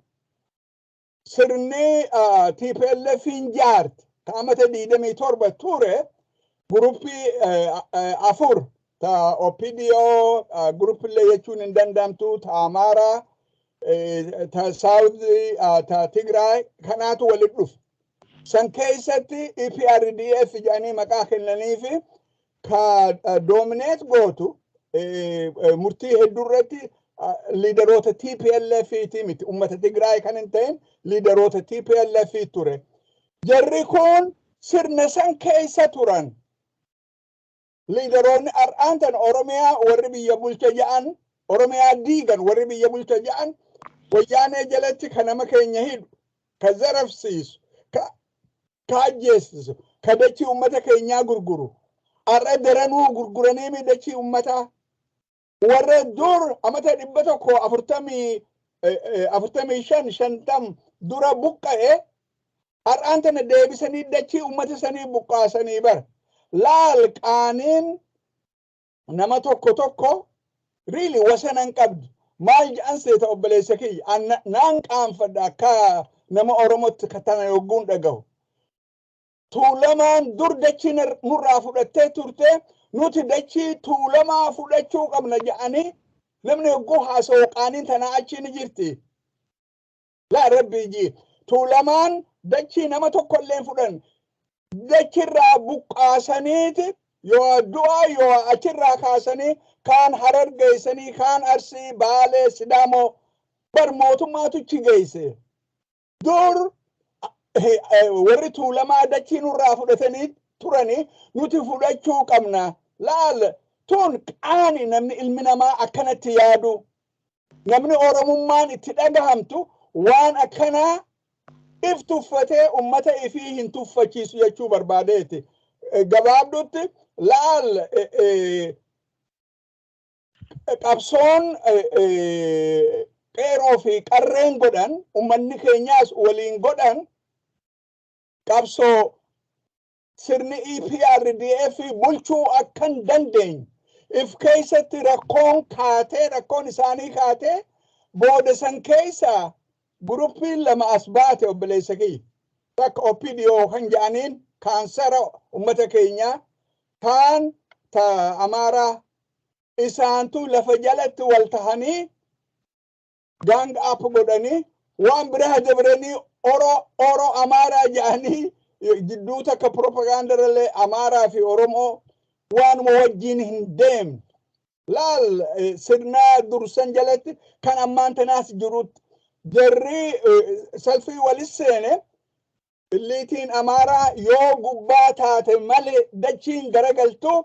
Sirni TPLF hin jaarte ka amata 27 ture, groupii afur ta OPDO, groupillee jechuun hin danda'amtu, ta Amaaraa, ta South, ta Tigraay kanaatu walit dhufe. San keessatti EPRDF jedhanii maqaa kennanii fi ka dominate gootu murtii hedduu irratti leaderoota TPLF ti miti, ummata Tigraay kan hin ta'in leaderoota TPLF ture. Jarri kun sirna san keessa turan. Leaderoonni har'aan tan Oromiyaa warri biyya bulcha ja'an, Oromiyaa diigan, warri biyya bulcha ja'an, Wayyaanee jalatti ka nama keenya hidhu, ka zarafsiisu, Ka ajjeesisu, ka dachii ummata keenyaa gurguru. Har'a daranuu gurguranii dachii ummataa. Warra dur amata 140, 45, 50 dura buqqa'e har'aan tana deebisanii dachii ummata sanii buqqaasanii bara. Laal, qaaniin nama tokko tokko really wasana hin qabdu. Maal jedhan seeta, obboleessa kiyya? Naan qaanfadha akka nama Oromootti tana yogguun dhagahu. Tuulamaan dur dachii nurraa fudhattee turte, nuti dachii Tuulamaa fudhachuu qabna jedhanii namni yogguu haasa'u qaaniin tanaa achi ni jirti. Laa rabbii ji, Tuulamaan dachii nama tokkollee hin fudhan. Dachirraa buqqaasaniiti yoo du'a yoo achirraa kaasanii kaan Harar geessanii, kaan Arsii, Baalee, Sidaamoo bar mootummaatu achi geesse. Dur warri Tuulamaa dachii nurraa fudhatanii turanii, nuti fudhachuu qabna. Laal, tun qaani namni ilmi namaa akkanatti yaadu. Namni Oromummaan itti dhagahamtu waan akkanaa if tuffatee ummata ifii hin tuffachiisu jechuu barbaadeeti. Gabaabdutti laal, qabsoon qeeroo fi qarreen godhan, ummanni keenyaas waliin godhan, qabsoo sirni EPRDF bulchuu akkan dandeenye if keessatti rakkoon kaatee, rakkoon isaanii kaatee booda san keessa guruppiin lama as baate, obboleessa kiyya. Takka OPDO kan jedhaniin kaansara ummata keenyaa, kaan ta Amaaraa. Isaantu lafa jalatti wal tahanii gang up godhanii waan biraa dabranii Oro Amaaraa jedhanii jidduu takka propagaandarallee Amaaraa fi Oromoo waanuma wajjin hin deemne. Laal, sirna dursan jalatti kan ammaan tanaas jirutti jarri salfii walis seene. Illiitiin Amaaraa yoo gubbaa taate malee dachiin garagaltu,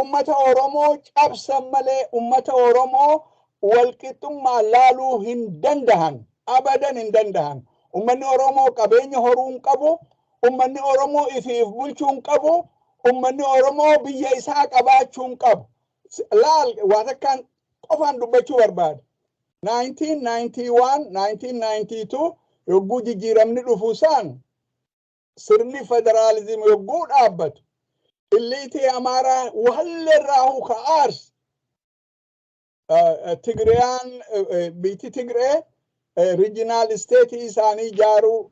ummata Oromoo cabsan malee ummata Oromoo walqixxummaa laaluu hin dandahan. Abadan hin dandahan. Ummanni Oromoo qabeenya horuu hin qabu. Ummanni Oromoo ifiif bulchuu hin qabu. Ummanni Oromoo biyya isaa qabaachuu hin qabu. Laal, waa takkaan qofaan dubbachuu barbaada. 1991, 1992 yogguu jijjiiramni dhufu san, sirni federaalizim yogguu dhaabbatu, illiitii Amaaraa walleerraa ka aars Tigriyaan, biyyi Tigree regional state isaanii ijaaruu,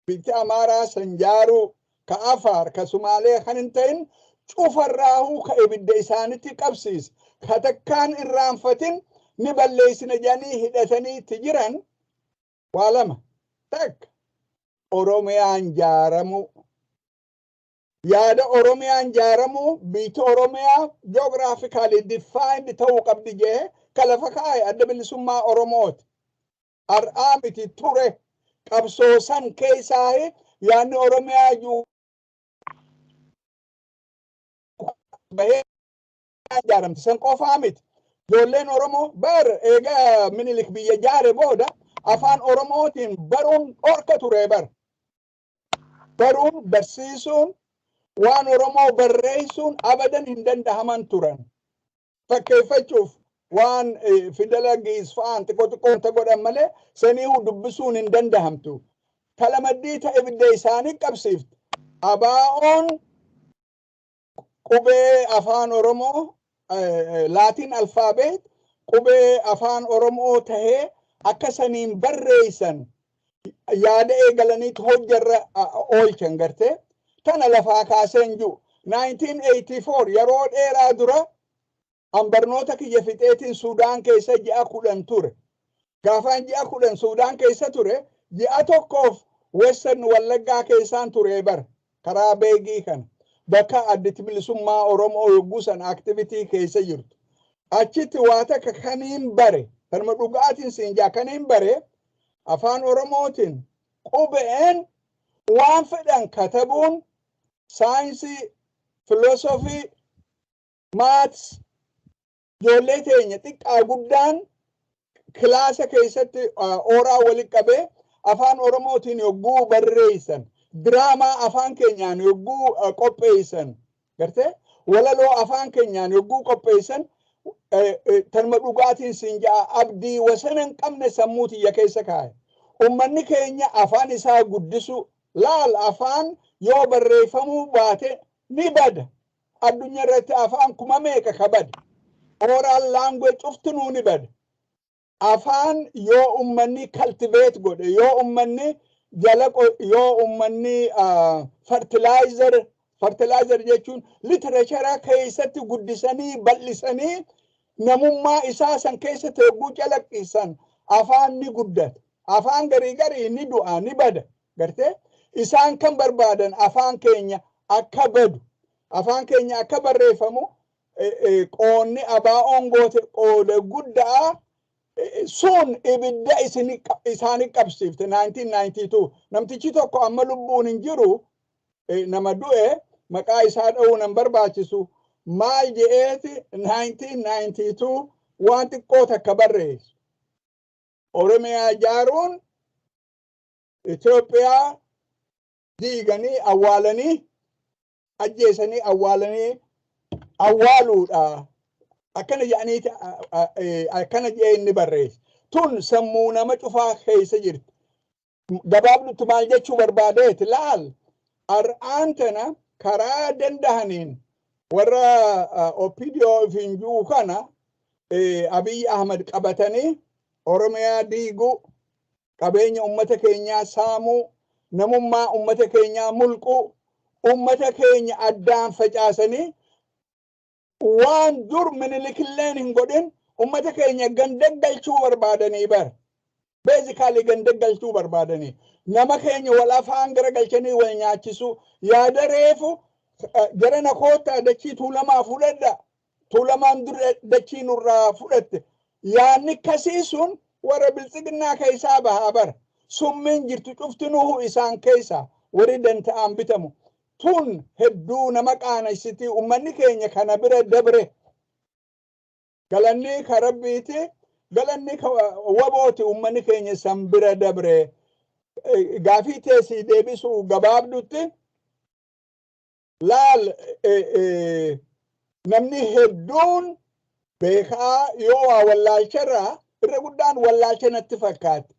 biyyi Amaaraa san jaaruu, ka Afaar, ka Sumaalee kan hin ta'in cufarraahuu ka ibidda isaanitti qabsiise, ka takkaan irraanfatin ni balleessina jedhanii hidhatanii itti jiran waa lama. Takka, Oromiyaan jaaramuu. Yaada Oromiyaan jaaramuu, biyyi Oromiyaa geographically defined ta'uu qabdi jee ka lafa kaa'e Adda Bilisummaa Oromooti. Har'aa miti, ture. Qabsoo san keessaa yaadni Oromiyaa jiru bahee ijaaramte san qofaa miti. Ijoolleen Oromoo bar egaa Minilik biyya jaare booda afaan Oromootiin baruun dhorka ture bar. Baruun, barsiisuun, waan Oromoo barreessuun abadan hin dandahaman turan. Fakkeeffachuuf waan fidala Gi'iz fa'aan xiqqoo xiqqoon ta godhan malee saniihu dubbisuun hin dandahamtu. Talamaddii ta ibidda isaanii qabsiifte. ABO'n qubee afaan Oromoo, Latin alphabet, qubee afaan Oromoo tahee akka saniin barreessan yaada eegalaniitu hojjarra oolchan gartee tana lafaa kaaseen jiru. 1984, yeroo dheeraa dura, an barnoota kiyya fixeetiin Suudaan keessa ji'a 10 ture. Gaafaan ji'a 10 Suudaan keessa ture, ji'a tokkoof Western Wallaggaa keessaan ture bara karaa Beegii kana, bakka Additi Bilisummaa Oromoo yogguu san activity keessa jirtu. Achitti waa takka kaniin bare, kanuma dhugaatiin siin jaa, kaniin bare afaan Oromootiin qubeen waan fedhan katabuun, saayinsii, filosofii, maths, ijoollee teenya xiqqaa guddaan kilaasa keessatti ooraa walitti qabee Afaan Oromootiin yogguu barreessan, diraamaa afaan keenyaan yogguu qopheessan, gartee, walaloo afaan keenyaan yogguu qopheessan, tanuma dhugaatiin siin ja'a, abdii wasana hin qabne sammuu tiyya keessa kaa'e. Ummanni keenya afaan isaa guddisu. Laal, afaan yoo barreeffamuu baate ni bada. Addunyaa irratti afaan 5,000 ka bade. Oral language cuftinuu ni bada. Afaan yoo ummanni cultivate godhe, yoo ummanni jala, yoo ummanni fertilizer, fertilizer jechuun literature keessatti guddisanii bal'isanii, namummaa isaa san keessatti yogguu calaqqisan, afaan ni guddata. Afaan garii garii ni du'a, ni bada. Gartee, isaan kan barbaadan afaan keenya akka badu, afaan keenya akka barreeffamu. Qoonni ABO'n goote qooda guddaa sun ibidda isaanii qabsiifte. 1992 namtichi tokko, amma lubbuun hin jiru, nama du'e, maqaa isaa dha'uu nan barbaachisu, maal je'eeti 1992 waan xiqqoo takka barreessu: Oromiyaa ijaaruun Itoophiyaa diiganii awwaalanii, ajjeesanii awwaalanii awwaaluudha. Akkana jedhaniiti, akkana jedhee inni barreesse. Tun sammuu nama cufaa keessa jirti. Gabaabdutti maal jechuu barbaadeeti? Laal, har'aan tana karaa dandahaniin warra OPDO finjuu kana Abiy Ahmad qabatanii Oromiyaa diiguu, qabeenya ummata keenyaa saamuu, namummaa ummata keenyaa mulquu, ummata keenya addaan facaasanii, waan dur Minilikilleen hin godhin ummata keenya ganda galchuu barbaadanii bar. Basically ganda galchuu barbaadanii. Nama keenya wal afaan gara galchanii wal nyaachisuu. Yaada reefu jara na koottaa dachii Tuulamaa fudhadha. Tuulamaan dur dachii nurraa fudhatte. Yaadni akkasii sun warra Biltsiginnaa keessaa bahaa bara. Summiin jirtu cuftinuhu isaan keessaa warri danda'an bitamu. Tun hedduu nama qaanessiti. Ummanni keenya kana bira dabre. Galanni ka Rabbiiti, galanni ka WBOti, ummanni keenya san bira dabre. Gaafii teessii deebisuu gabaabdutti, laal, namni hedduun beekaa yoo waa wallaalcharraa irra guddaan wallaalcha natti fakkaatti.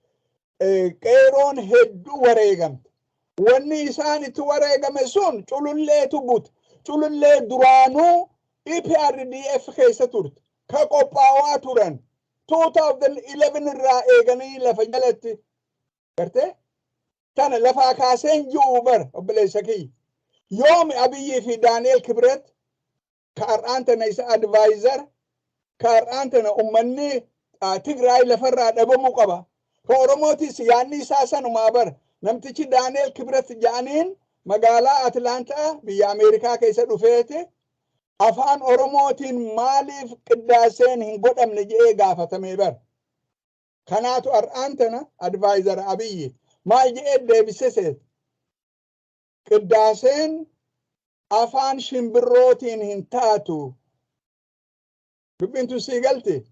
Qeeroon hedduu wareegamte. Wanni isaan itti wareegame sun cululleetu bute. Culullee duraanuu EPRDF keessa turte. Ka qophaawaa turan. 2011 irraa eeganii lafa jalatti. Gartee? Tana lafaa kaaseen ji'u bar, obboleessa kiyya. Yoomi Abiyyii fi Daani'el Kibret, ka har'aan tana isa advisor, ka har'aan tana ummanni Tigraay lafarraa dhabamuu qaba. Ka Oromootis yaanni isaa sanumaa bar. Namtichi Daani'el Kibret jedhaniin magaalaa Atlaantaa biyya Ameerikaa keessa dhufeeti afaan Oromootiin maaliif qiddaaseen hin godhamne jedhee gaafatamee bar. Kanaatu har'aan tana advisor Abiyyi. Maal jedhee deebise seet? Qiddaaseen afaan shimbirrootiin hin taatu. Dubbiin tun sii galti.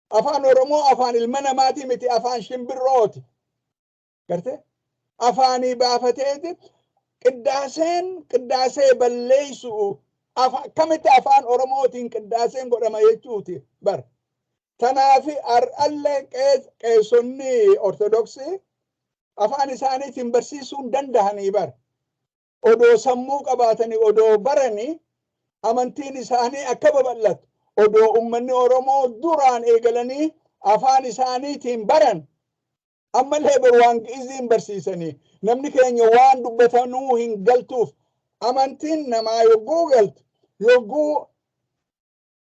Afaan Oromoo afaan ilma namaatii miti, afaan shimbirrooti. Gartee? Afaanii baafateeti qiddaaseen qiddaasee balleessu akkamitti afaan Oromootiin qiddaaseen godhama jechuuti bar. Tanaafi har'allee qeessonni Ortodoksii afaan isaaniitiin barsiisuu hin dandahanii bar. Odoo sammuu qabaatanii, odoo baranii, amantiin isaanii akka babal'atu, odoo ummanni Oromoo duraan eegalanii afaan isaaniitiin baran, ammallee bar waan Gi'iziin barsiisanii namni keenya waan dubbatanuu hin galtuuf. Amantiin namaa yogguu galtu, yogguu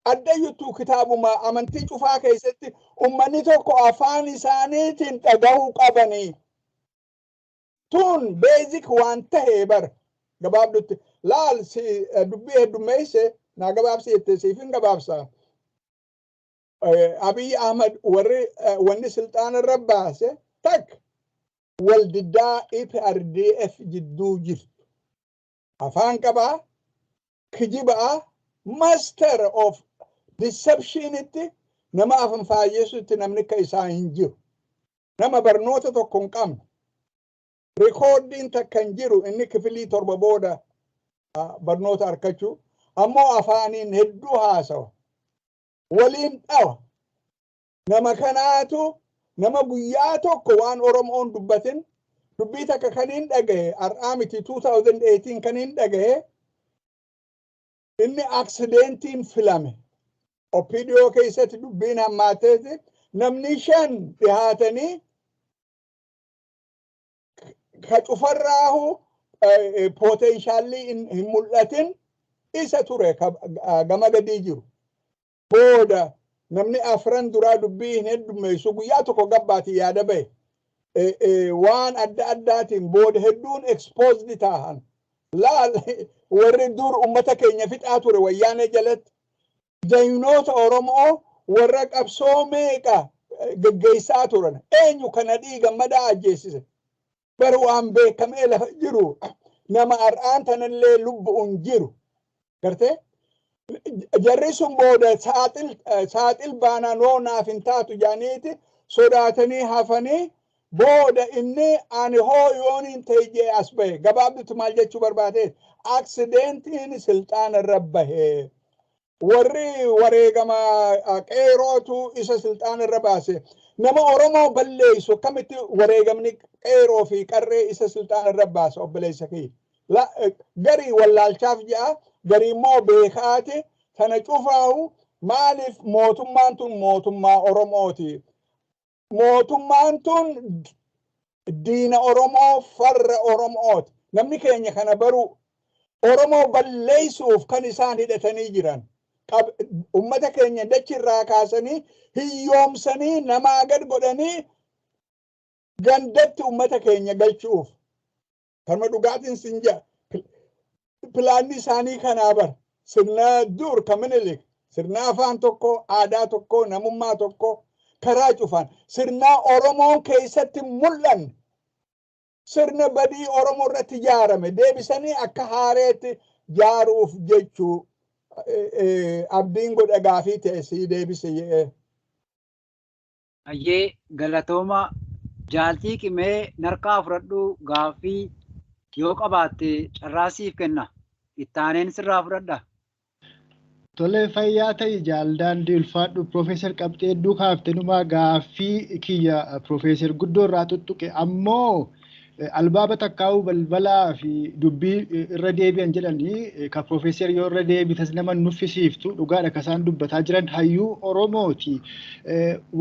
addayyuttuu, kitaabuma amantii cufaa keessatti ummanni tokko afaan isaaniitiin dhagahuu qabanii. Tun basic waan tahee bar. Gabaabdutti, laal, si dubbii heddummeeyse naa gabaabsi jette, siif hin gabaabsa. Abiy Ahmad warri wanni silxaana irra baase takka wal diddaa EPRDF jidduu jirtu. Afaan qabaa, kijibaa, master of deceptionitti nama afan faayyeessutti namni akka isaa hin jiru. Nama barnoota tokko hin qabne. Rikoordiin takka hin jiru inni kifilii 7 booda barnoota arkachuu, ammoo afaaniin hedduu haasawa. Waliin dhawa. Nama kanaatu nama guyyaa tokko waan Oromoon dubbatin dubbii takka kan hin dhagahe har'aa miti, 2018 kan hin dhagahe. Inni aksidentiin filame. OPDO keessatti dubbiin hammaateeti namni 5 dhihaatanii ka cufarraahu potentialli hin mul'atin isa ture gama gadii jiru. Booda namni afran duraa dubbii hin heddummeessu, guyyaa tokko gabbaati yaada bahe. Waan adda addaatiin booda hedduun exposed tahan. Laal, warri dur ummata keenya fixaa ture Wayyaanee jalatti jayinoota Oromoo warra qabsoo meeqa geggeessaa turan, eenyu kana dhiiga madaa ajjeesise? Bar waan beekamee lafa jiru, nama har'aan tanallee lubbu'uun jiru. Gartee, jarri sun booda saaxil baanaan hoo naaf hin taatu jaaniiti sodaatanii hafanii. Booda inni ani hoo yooniin ta'e jee as bahe. Gabaabdutti maal jechuu barbaade, aksidentiin silxaana irra bahe. Warri wareegama qeerootu isa silxaana irra baase. Nama Oromoo balleessu akkamitti wareegamni qeeroo fi qarree isa silxaana irra baasa? Obboleessa kiyya. Garii wallaalchaaf je'a, garii immoo beekaati. Tana cufaahu maaliif mootummaan tun mootummaa Oromooti. Mootummaan tun diina Oromoo, farra Oromooti. Namni keenya kana baruu, Oromoo balleessuuf kan isaan hidhatanii jiran. Ummata keenya dachirraa kaasanii hiyyoomsanii namaa gad godhanii gandatti ummata keenya galchuuf. Kanuma dhugaatiin sin jedha. Pilaanni isaanii kanaa bar. Sirna dur ka Minilik, sirna afaan tokko, aadaa tokko, namummaa tokko karaa cufan. Sirna Oromoon keessatti mul'anne, sirna badii Oromoo irratti ijaarame deebisanii akka haareetti jaaruuf jechuu abdiin godha. Gaafii ta'e sii deebise jedhee.
Ayyee, galatooma. Jaaltii qimee narkaa fudhadhu, gaaffii yoo qabaatte carraa siif kenna. Ittaaneen sirraa fudhadha.
Tole, fayyaa ta'i jaaldaandii, ulfaadhu. Piroofeesar, qabxee hedduu kaafte, numaa gaaffii kiyya Piroofeesar Guddoo irraa tuttuqe. Ammoo albaaba takkaa'uu balbalaa fi dubbii irra deebi'an jedhanii ka Piroofeesar yoo irra deebitas nama nuffisiiftu dhugaadha ka isaan dubbataa jiran hayyuu Oromooti.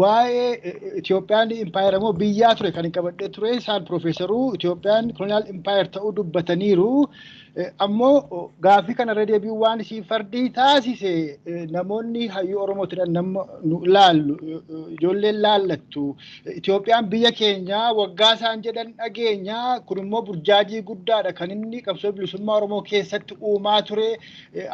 Waa'ee Itoophiyaan impaayera moo biyyaa ture kan hin qabadhee ture, isaan Piroofeesaruu Itoophiyaan colonial empire ta'uu dubbataniiru. Ammoo gaaffii kana irra deebi'uu waan isin fardii taasise, namoonni hayyuu Oromootiidhaan nama nu ilaallu, ijoolleen laallattu, Itoophiyaan biyya keenya waggaa isaan jedhan dhageenya. Kun immoo burjaajii guddaadha kan inni qabsoo bilisummaa Oromoo keessatti uumaa ture,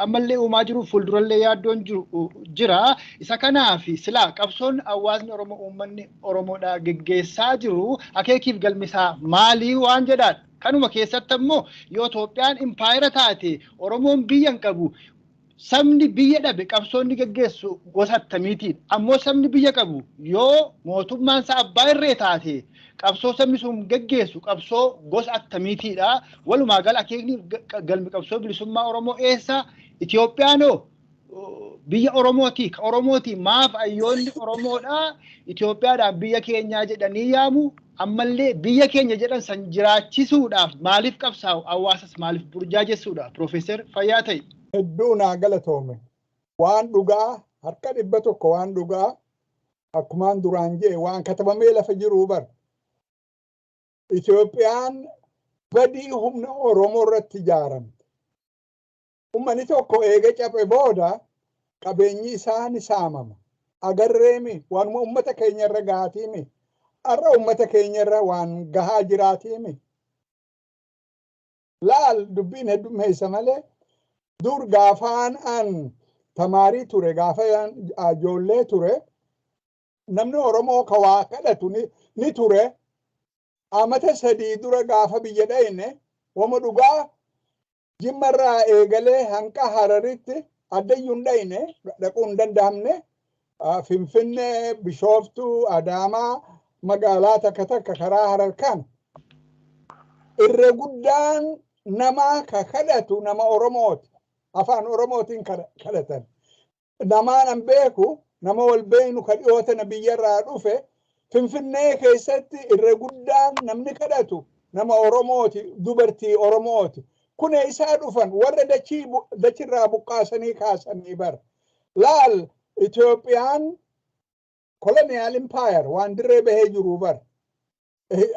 ammallee uumaa jiru, fuuldurallee yaaddoon jiru jira. Isa kanaaf silaa qabsoon hawaasni Oromoo, uummanni Oromoodha geggeessaa jiru akeekiif galmisaa maalii waan jedhaadha. Kanuma keessatti ammoo yoo Itoophiyaan impaayera taate Oromoon biyya hin qabu. Sabni biyya dhabe qabsoonni geggeessu gosa attamiitiin? Ammoo sabni biyya qabu yoo mootummaan isaa abbaa irree taate qabsoo sabni sun geggeessu qabsoo gosa attamiitiidha? Walumaa gala akeekni galmi qabsoo bilisummaa Oromoo eessa? Itoophiyaanoo biyya Oromooti. Ka Oromooti maaf hayyoonni Oromoodha Itoophiyaadhaan biyya keenyaa jedhanii yaamu? Ammallee biyya keenya jedhan san jiraachisuudhaaf maaliif qabsaa'u? Hawaasas maaliif burjaajessuudha? Piroofeesar, fayyaa ta'e.
Hedduu naa galatoome. Waan dhugaa harka 100, waan dhugaa akkumaan duraan jee waan katabamee lafa jiruu bar. Itoophiyaan badii humna Oromoo irratti ijaaramte. Uummanni tokko eega caphe booda qabeenyi isaa ni saamama. Agarreemi, waanuma uummata keenya irra gahaatiimi. Har'a uummata keenya irra waan gahaa jiraatiimi. Laal, dubbiin heddummeessa malee dur gaafaan an tamaarii ture, gaafa ijoollee ture, namni Oromoo ka waa kadhatu ni ture. Amata 3 dura gaafa biyya dhayne, wama dhugaa, Jimmarraa eegalee hanqa Hararitti addayyuu hin dhayne, dhaquu hin danda'amne. Finfinnee, Bishooftuu, Adaamaa, magaalaa takka takka karaa Harar kan. Irra guddaan namaa ka kadhatu nama Oromooti. Afaan Oromootiin kadhatan. Namaan an beeku, nama wal beeynu, ka dhiyoota biyyarraa dhufe, Finfinnee keessatti irra guddaan namni kadhatu nama Oromooti, dubartii Oromooti. Kun isaa dhufan? Warra dachii dachirraa buqqaasanii kaasanii bara. Laal, Itoophiyaan colonial empire waan dirree bahee jiru bara.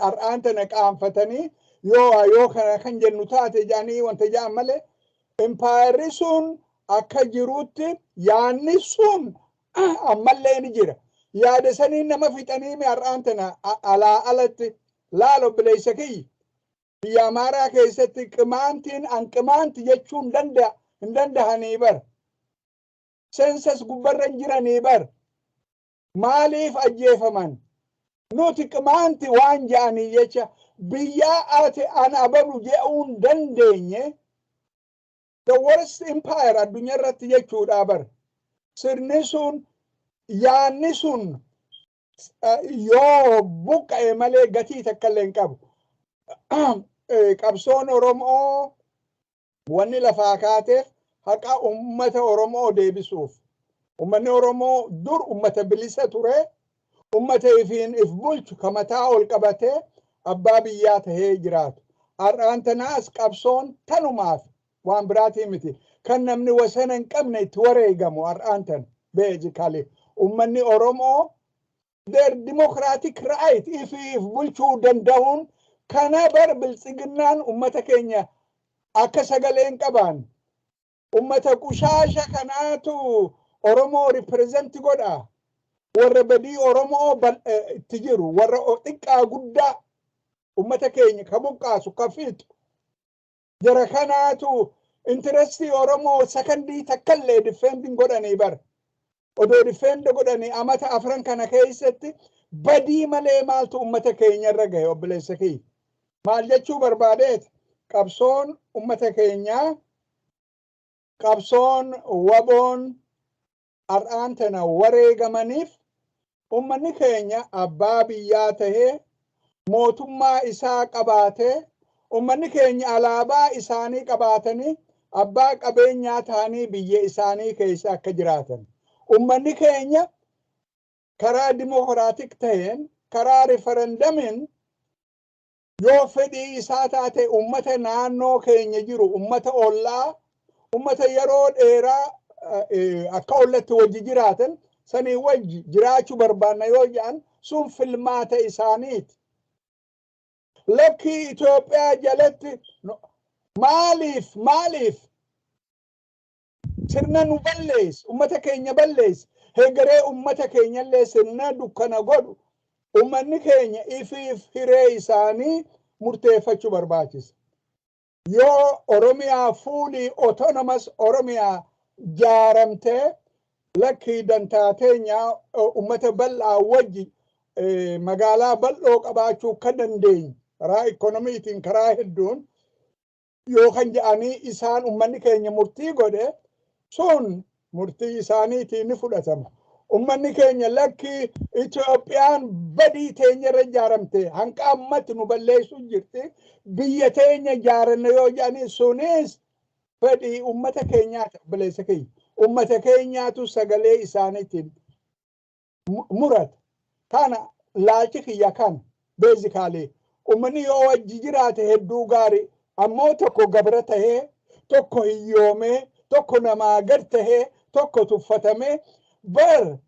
Har'aan tana qaanfatanii yoo kana kan jennu taate jedhanii wanta jedhan malee, impaayerri sun akka jirutti yaanni sun ammallee ni jira. Yaada sanii nama fixanii mi har'aan tana alaa alatti. Laal, obboleessa kiyya. Biyya Amaaraa keessatti qimaantiin an qimaanti jechuun danda'a hin dandahanii bar. Census gubbarra hin jiranii bar. Maaliif ajjeefaman? Nuti qimaanti waan jedhanii jecha biyyaa ati an abalu jedhuu hin dandeenye, the worst empire addunyaa irratti jechuudha bar. Sirni sun, yaanni sun yoo buqqa'e malee gatii takka illee hin qabu. Qabsoon Oromoo wanni lafaa kaateef haqa ummata Oromoo deebisuuf. Ummanni Oromoo dur ummata bilisa ture. Ummata ifiin if bulchu, ka mataa ol qabatee abbaa biyyaa tahee jiraatu. Har'aan tanaas qabsoon tanumaaf, waan biraatii miti. Kan namni wasana hin qabne itti wareegamu har'aan tana basically. Ummanni Oromoo their democratic right, ifiif bulchuu danda'uun kana bar. Biltsiginnaan ummata keenya akka sagalee hin qabaan. Ummata qushaasha kanaatu Oromoo represent godha. Warra badii Oromoo itti jiru, warra xiqqaa guddaa ummata keenya ka buqqaasu, ka fixu. Jara kanaatu interestii Oromoo sakandii takkallee defending godhanii bara. Odoo defend godhanii amata 4 kana keessatti badii malee maaltu ummata keenya irra gahe, obboleessa kiyya? Maal jechuu barbaadeet? Qabsoon ummata keenyaa, qabsoon WBOn har'aan tana wareegamaniif, ummanni keenya abbaa biyyaa tahee, mootummaa isaa qabaatee, ummanni keenya alaabaa isaanii qabaatanii, abbaa qabeenyaa ta'anii biyya isaanii keessa akka jiraatan. Ummanni keenya karaa democratic ta'een, karaa referendumiin, yoo fedhii isaa taate, ummata naannoo keenya jiru, ummata ollaa, ummata yeroo dheeraa akka ollatti wajji jiraatan sanii wajji jiraachuu barbaanna yoo jedhan, sun filmaata isaaniiti. Lakkii, Itoophiyaa jalatti maaliif sirna nu balleessa, ummata keenya balleessa, hegeree ummata keenyallee sirna dukkana godhu? Ummanni keenya ifiif hiree isaanii murteeffachuu barbaachisa. Yoo Oromiyaa fully autonomous Oromiyaa jaaramtee, lakkii, dantaa teenya ummata bal'aa wajji magaalaa bal'oo qabaachuu kan dandeenyu karaa ikoonomiitiin, karaa hedduun yoo kan jedhanii isaan ummanni keenya murtii godhe, sun murtii isaaniitiin ni fudhatama. Ummanni keenya lakkii, Itoophiyaan badii teenya irra ijaaramte, hanqa ammatti nu balleessuu jirti, biyya teenya ijaaranna yoo jedhanii, sunis fedhii ummata keenyaati, obboleessa keenya. Ummata keenyaatu sagalee isaaniitiin murata. Kana laalchi kiyya kan basically ummanni yoo wajji jiraate hedduu gaarii, ammoo tokko gabra tahee, tokko hiyyoomee, tokko namaa gad tahee, tokko tuffatamee bar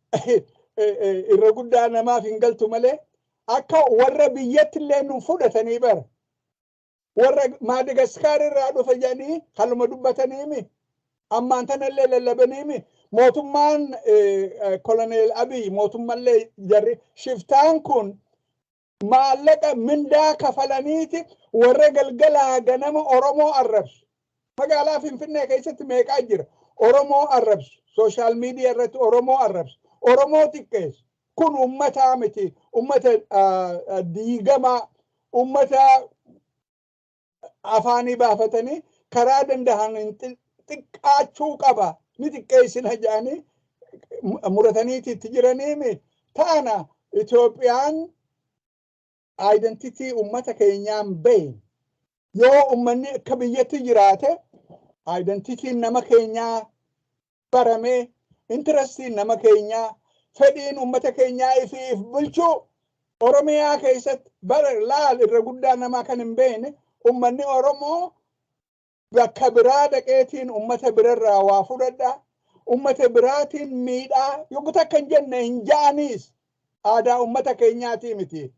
irra guddaa namaaf hin galtu malee, akka warra biyyatti illee nu fudhatanii bar. Warra Maadagaskaar irraa dhufe jedhanii kaluma dubbataniimi. Ammaan tanallee lallabaniimi. Mootummaan Koloneel Abiy, mootummallee jarri shiftaan kun maallaqa mindaa kafalaniiti warra galgalaa ganama Oromoo arrabsu. Magaalaa Finfinnee keessatti meeqaa jira? Oromoo arrabsu. Social media irratti Oromoo arrabsu. Oromoo xiqqeessu. Kun uummataa miti. Uummata diigamaa, uummata afaanii baafatanii karaa danda'an xiqqaachuu qaba. Ni xiqqeessina jedhanii murataniiti itti jiraniimi. Taana Itoophiyaan identity uummata keenyaan bahin. Yoo ummanni akka biyyatti jiraate, identityn nama keenyaa baramee, interestiin nama keenyaa, fedhiin ummata keenyaa ifii if bulchuu Oromiyaa keessatti bara laal irra guddaa namaa kan hin beekne, ummanni Oromoo bakka biraa dhaqeetiin ummata birarraa waa fudhadha. Ummata biraatiin miidhaa yogguu takka hin jenne, hin ja'aniis, aadaa ummata keenyaatii miti.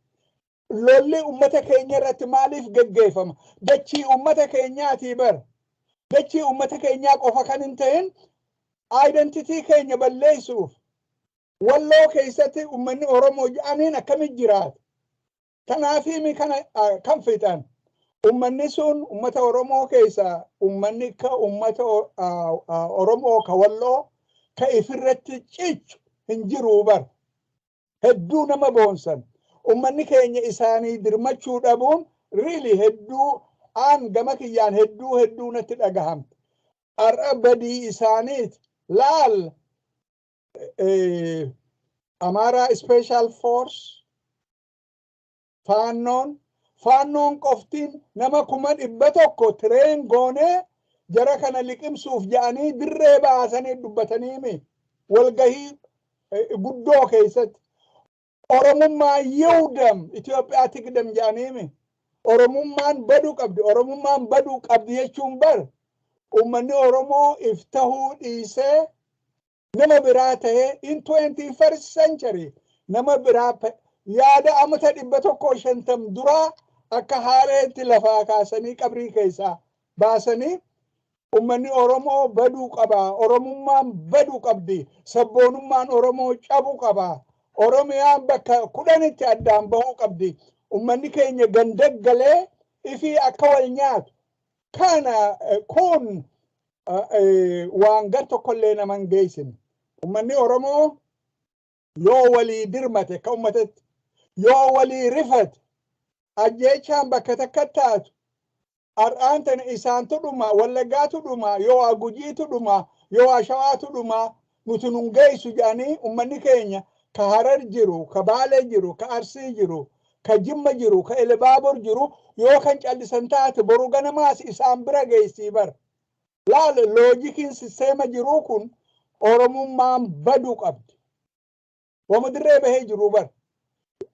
Lolli ummata keenya irratti maaliif geggeeffama? Dachii ummata keenyaatii bar. Dachii ummata keenyaa qofa kan hin ta'in, identity keenya balleessuuf Walloo keessatti ummanni Oromoo ja'aniin akkamitti jiraata? Kanaafimi kana kan fixan. Ummanni sun ummata Oromoo keessa ummanni ka ummata Oromoo ka Walloo ka ifirratti cichu hin jiruu bar. Hedduu nama boonsan. Ummanni keenya isaanii dirmachuu dhabuun really hedduu aan gama kiyyaan hedduu hedduu natti dhagahamte. Har'a badii isaaniiti. Laal, Amaaraa Special Force Faannoon qoftiin nama 100,000 train goonee jara kana liqimsuuf jedhanii dirree baasanii dubbataniimi walgahii guddoo keessatti. Oromummaa ይውደም Itoophiyaa ትቅደም jedhaniimi. Oromummaan baduu qabdi. Oromummaan baduu qabdi jechuun bar uummanni Oromoo if tahuu dhiisee nama biraa tahee, in 21st century nama biraa yaada amata 150 duraa akka haareetti lafaa kaasanii, qabrii keessaa baasanii, ummanni Oromoo baduu qaba. Oromummaan baduu qabdi. Sabboonummaan Oromoo cabuu qaba. Oromiyaan bakka 10tti addaan bahuu qabdi. Ummanni keenya gandaggalee ifii akka wal nyaatu. Kana kun waan gar tokkollee nama hin geessine. Ummanni Oromoo yoo walii dirmate, akka ummatatti yoo walii rifate, ajjeechaan bakka takka taatu har'aan tana isaantu dhuma, Wallaggaatu dhuma, yoo Gujiitu dhuma, yoo Shawaatu dhuma, nuti nun geessu jedhanii ummanni keenya ka Harar jiru, ka Baalee jiru, ka Arsii jiru, ka Jimma jiru, ka Elebaabor jiru yoo kan callisan taate, boru ganamaas isaan bira geessii bar. Laal, logiciin sisteema jiruu kun Oromummaan baduu qabdi. Wama dirree bahee jiru bar.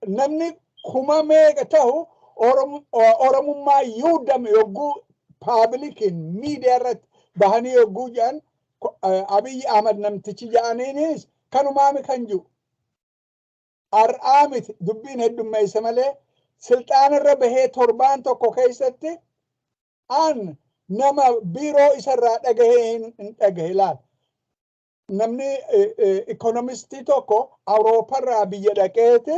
Namni kuma meeqa ta'u Oromummaa ይውደም yogguu publiciin miidiyaa irratti bahanii yogguu jedhan, Abiyyi Ahmad namtichi jedhaniinis kanumaami kan jiru. Har'aa miti, dubbiin heddummeessa malee silxaanarra bahee torbaan tokko keessatti an nama biiroo isarraa dhagahee hin dhagahe laal. Namni economistii tokko Awurooparraa biyya dhaqeeti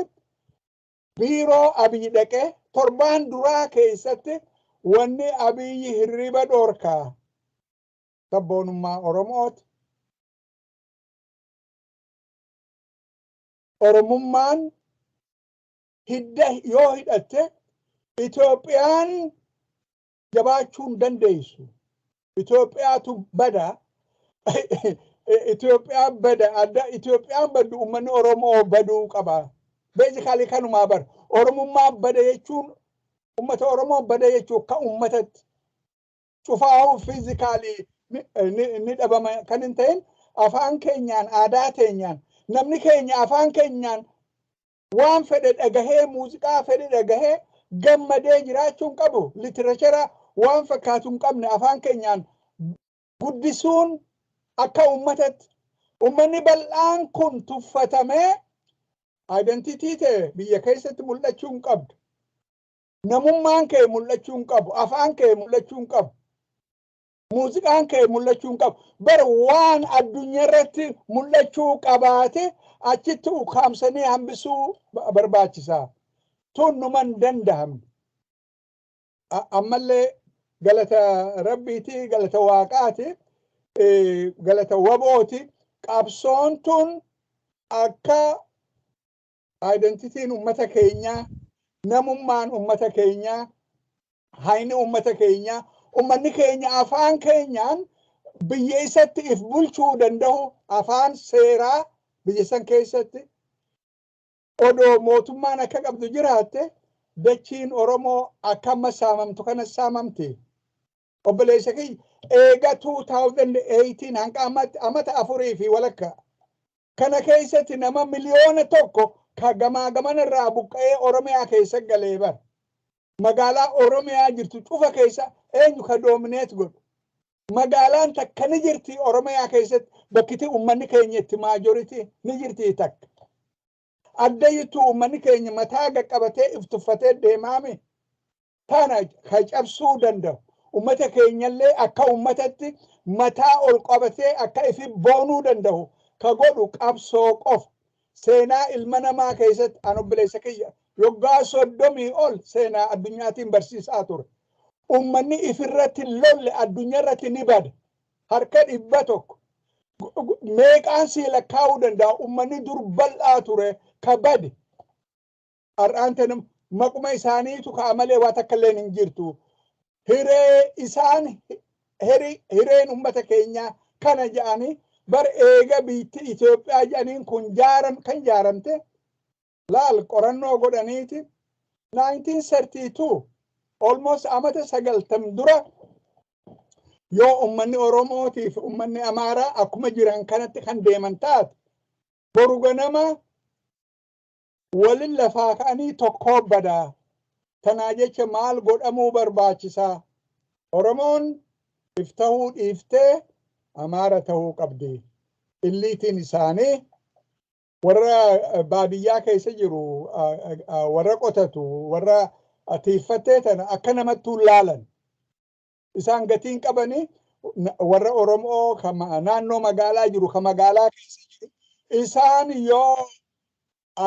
biiroo Abiyyi dhaqee torbaan duraa keessatti wanni Abiyyi hirriba dhorkaa sabboonummaa Oromooti. Oromummaan hidda yoo hidhatte Itoophiyaan jabaachuu hin dandeessu. Itoophiyaatu bada. Itoophiyaan bada. Adda Itoophiyaan baddu, uummanni Oromoo baduu qaba. Basically kanumaa bara. Oromummaan bada jechuun uummata Oromoo bada jechuun akka uummatatti. Cufaa'uu physically ni dhabama kan hin ta'in, afaan keenyaan, aadaa teenyaan, namni keenya afaan keenyaan waan fedhe dhagahee, muuziqaa fedhe dhagahee gammadee jiraachuu hin qabu. Literature waan fakkaatu hin qabne afaan keenyaan guddisuun akka uummatatti. Uummanni bal'aan kun tuffatamee identity ta'e biyya keessatti mul'achuu hin qabdu. Namummaan kee mul'achuu hin qabu. Afaan kee mul'achuu hin qabu. Muuziqaan kee mul'achuu hin qabu. Bara waan addunyaa irratti mul'achuu qabaate achitti ukkaamsanii hambisuu barbaachisaa. Tun numa hin danda'amne. Ammallee galata Rabbiiti, galata Waaqaati, galata WBOti. Qabsoon tun akka identityn uummata keenyaa, namummaan uummata keenyaa, hayni uummata keenyaa, uummanni keenya afaan keenyaan biyya isatti if bulchuu danda'u, afaan seeraa biyya san keessatti odoo mootummaan akka qabdu jiraatte. Dachiin Oromoo akka amma saamamtu kana saamamti. Obboleessa kiyya, eega 2018 hanga ammatti amata 4 fi walakka kana keessatti nama 1 miliyoona ka gamaa gamana irraa buqqa'ee Oromiyaa keessa galee bara. Magaalaa Oromiyaa jirtu cufa keessa eenyu ka dominate godhu? Magaalaan takka ni jirti Oromiyaa keessatti, bakkiti uummanni keenya itti majority ni jirti takka. Addayyittuu uummanni keenya mataa qaqqabatee if tuffatee deemaame tana ka cabsuu danda'u. Uummata keenyallee akka uummatatti mataa ol qabatee akka ifi boonuu danda'u ka godhu qabsoo qofa. Seenaa ilma namaa keessatti, an obboleessa kiyya, yoggaa 30 ol seenaa addunyaatiin barsiisaa ture. Uummanni ifirratti lolle addunyaa irratti ni bada. Harka 100. Meeqaan sii lakkaa'uu danda'a uummanni dur bal'aa ture ka bade? Har'aan tana maquma isaaniitu ka'a malee waa takka illee hin jirtu. Hiree isaan hireen uummata keenyaa kana jedhanii bar eega biitti Itoophiyaa jedhaniin kun jaaram kan jaaramte laal qorannoo godhaniiti 1932, almost amata 90 dura, yoo ummanni Oromootii fi ummanni Amaaraa akkuma jiran kanatti kan deeman taate, boru ganama walin lafaa ka'anii tokkoo badaa. Tanaa jecha maal godhamuu barbaachisaa? Oromoon if tahuu dhiiftee Amaara tahuu qabdi. Illiitiin isaanii warra baadiyyaa keessa jiru, warra qotatu, warra tiiffattee tana akka namattuu laalan. Isaan gatiin qabanii warra Oromoo ka naannoo magaalaa jiru, ka magaalaa keessa jiru. Isaan yoo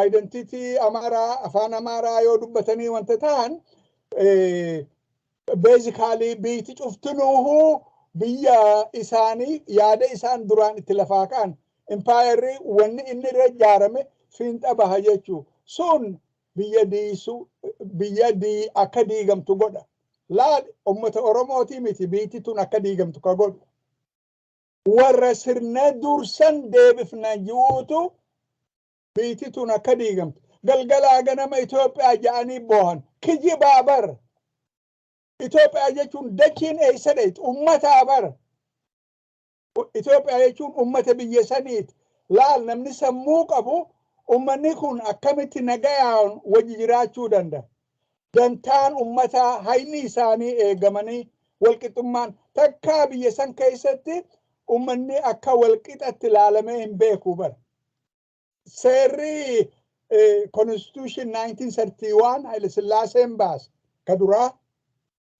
identity Amaaraa, afaan Amaaraa yoo dubbatanii wanta ta'an, basically biitti cuftinuuhuu biyya isaanii yaada isaan duraan itti lafaa ka'an, impaayerri wanni inni irra ijaarame fiinxa baha jechuu. Sun biyya diisu, biyya dii akka diigamtu godha. Laal, ummata Oromootii miti biitti tun akka diigamtu ka godhu. Warra sirna dursan deebifna ji'uutu biitti tun akka diigamtu. Galgalaa ganama Itoophiyaa ja'anii boohan. Kijibaa bar. Itoophiyaa jechuun dachiin eessa dheeytu? Ummataa bar. Itoophiyaa jechuun ummata biyya saniiti. Laal, namni sammuu qabu ummanni kun akkamitti nagayaan wajji jiraachuu danda'a? Dantaan ummataa, hayni isaanii eegamanii, walqixxummaan takkaa biyya san keessatti ummanni akka walqixatti ilaalamee hin beeku bara. Seerri Constitution 1931 Haile Sillaaseen baase ka duraa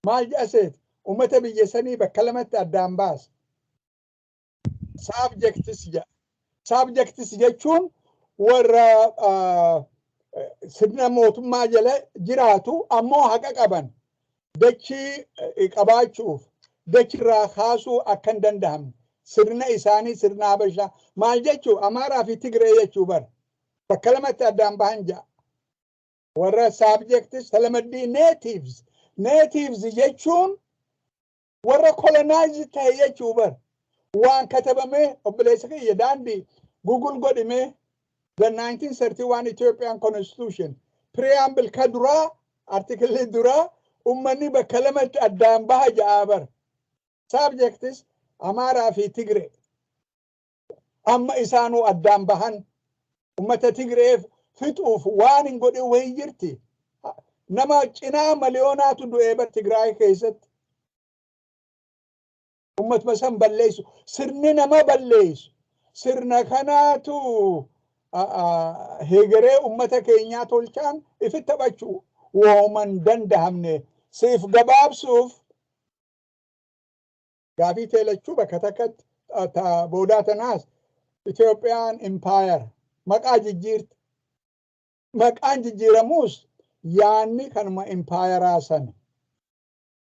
maal jedhaseeti? Ummata biyya sanii bakka lamatti addaan baase. Subjects jedha. Subjects jechuun warra sirna mootummaa jala jiraatu ammoo haqa qaban, dachii qabaachuuf dachirraa kaasuu akka hin danda'amne, sirna isaanii sirna Habashaa maal jechuu, Amaaraa fi Tigree jechuu bara, bakka lamatti addaan bahan ja'a. Warra subjects talamaddii natives. Natives jechuun warra colonize ta'e jechuu bara. Waan katabamee, obboleessa kiyya daandii, Google godhimee the 1931 Ethiopian Constitution preamble ka duraa, article duraa, ummanni bakka lamatti addaan baha ja'a bara. Subjects Amaaraa fi Tigree. Amma isaanuu addaan bahan, ummata Tigreef fixuuf waan hin godhin wayii jirti. Nama cinaa miliyoonaatu du'ee bar Tigraay keessatti. Ummatuma san balleessu. Sirni nama balleessu. Sirna kanaatu hegeree ummata keenyaa tolchaan ifi taphachuu wooman dandahamne. Siif gabaabsuuf, gaafii teelachuu bakka takkatti boodaa tanaas, Itoophiyaan impaayara maqaa jijjiirti. Maqaan jijjiiramuus yaanni kanuma impaayaraa sana.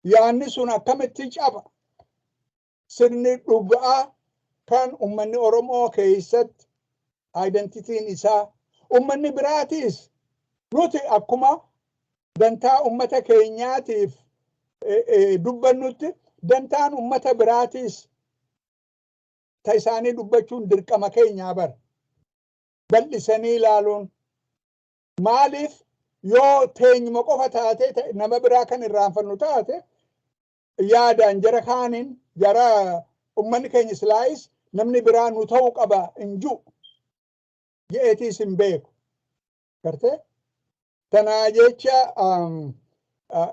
Yaanni sun akkamitti caba? Sirni dhugaa kan ummanni Oromoo keessatti identityn isaa, ummanni biraatiis, nuti akkuma dantaa ummata keenyaatiif dubbannutti, dantaan ummata biraatiis ta isaanii dubbachuun dirqama keenyaa bara. Bal'isanii ilaaluun maaliif Yoo teenyuma qofa taate, nama biraa kan irraanfannu taate, yaadaan jara kaaniin jara ummanni keenya silaayis namni biraa nu ta'uu qaba hin jiru je'eetiis hin beeku. Gartee? Tanaa jecha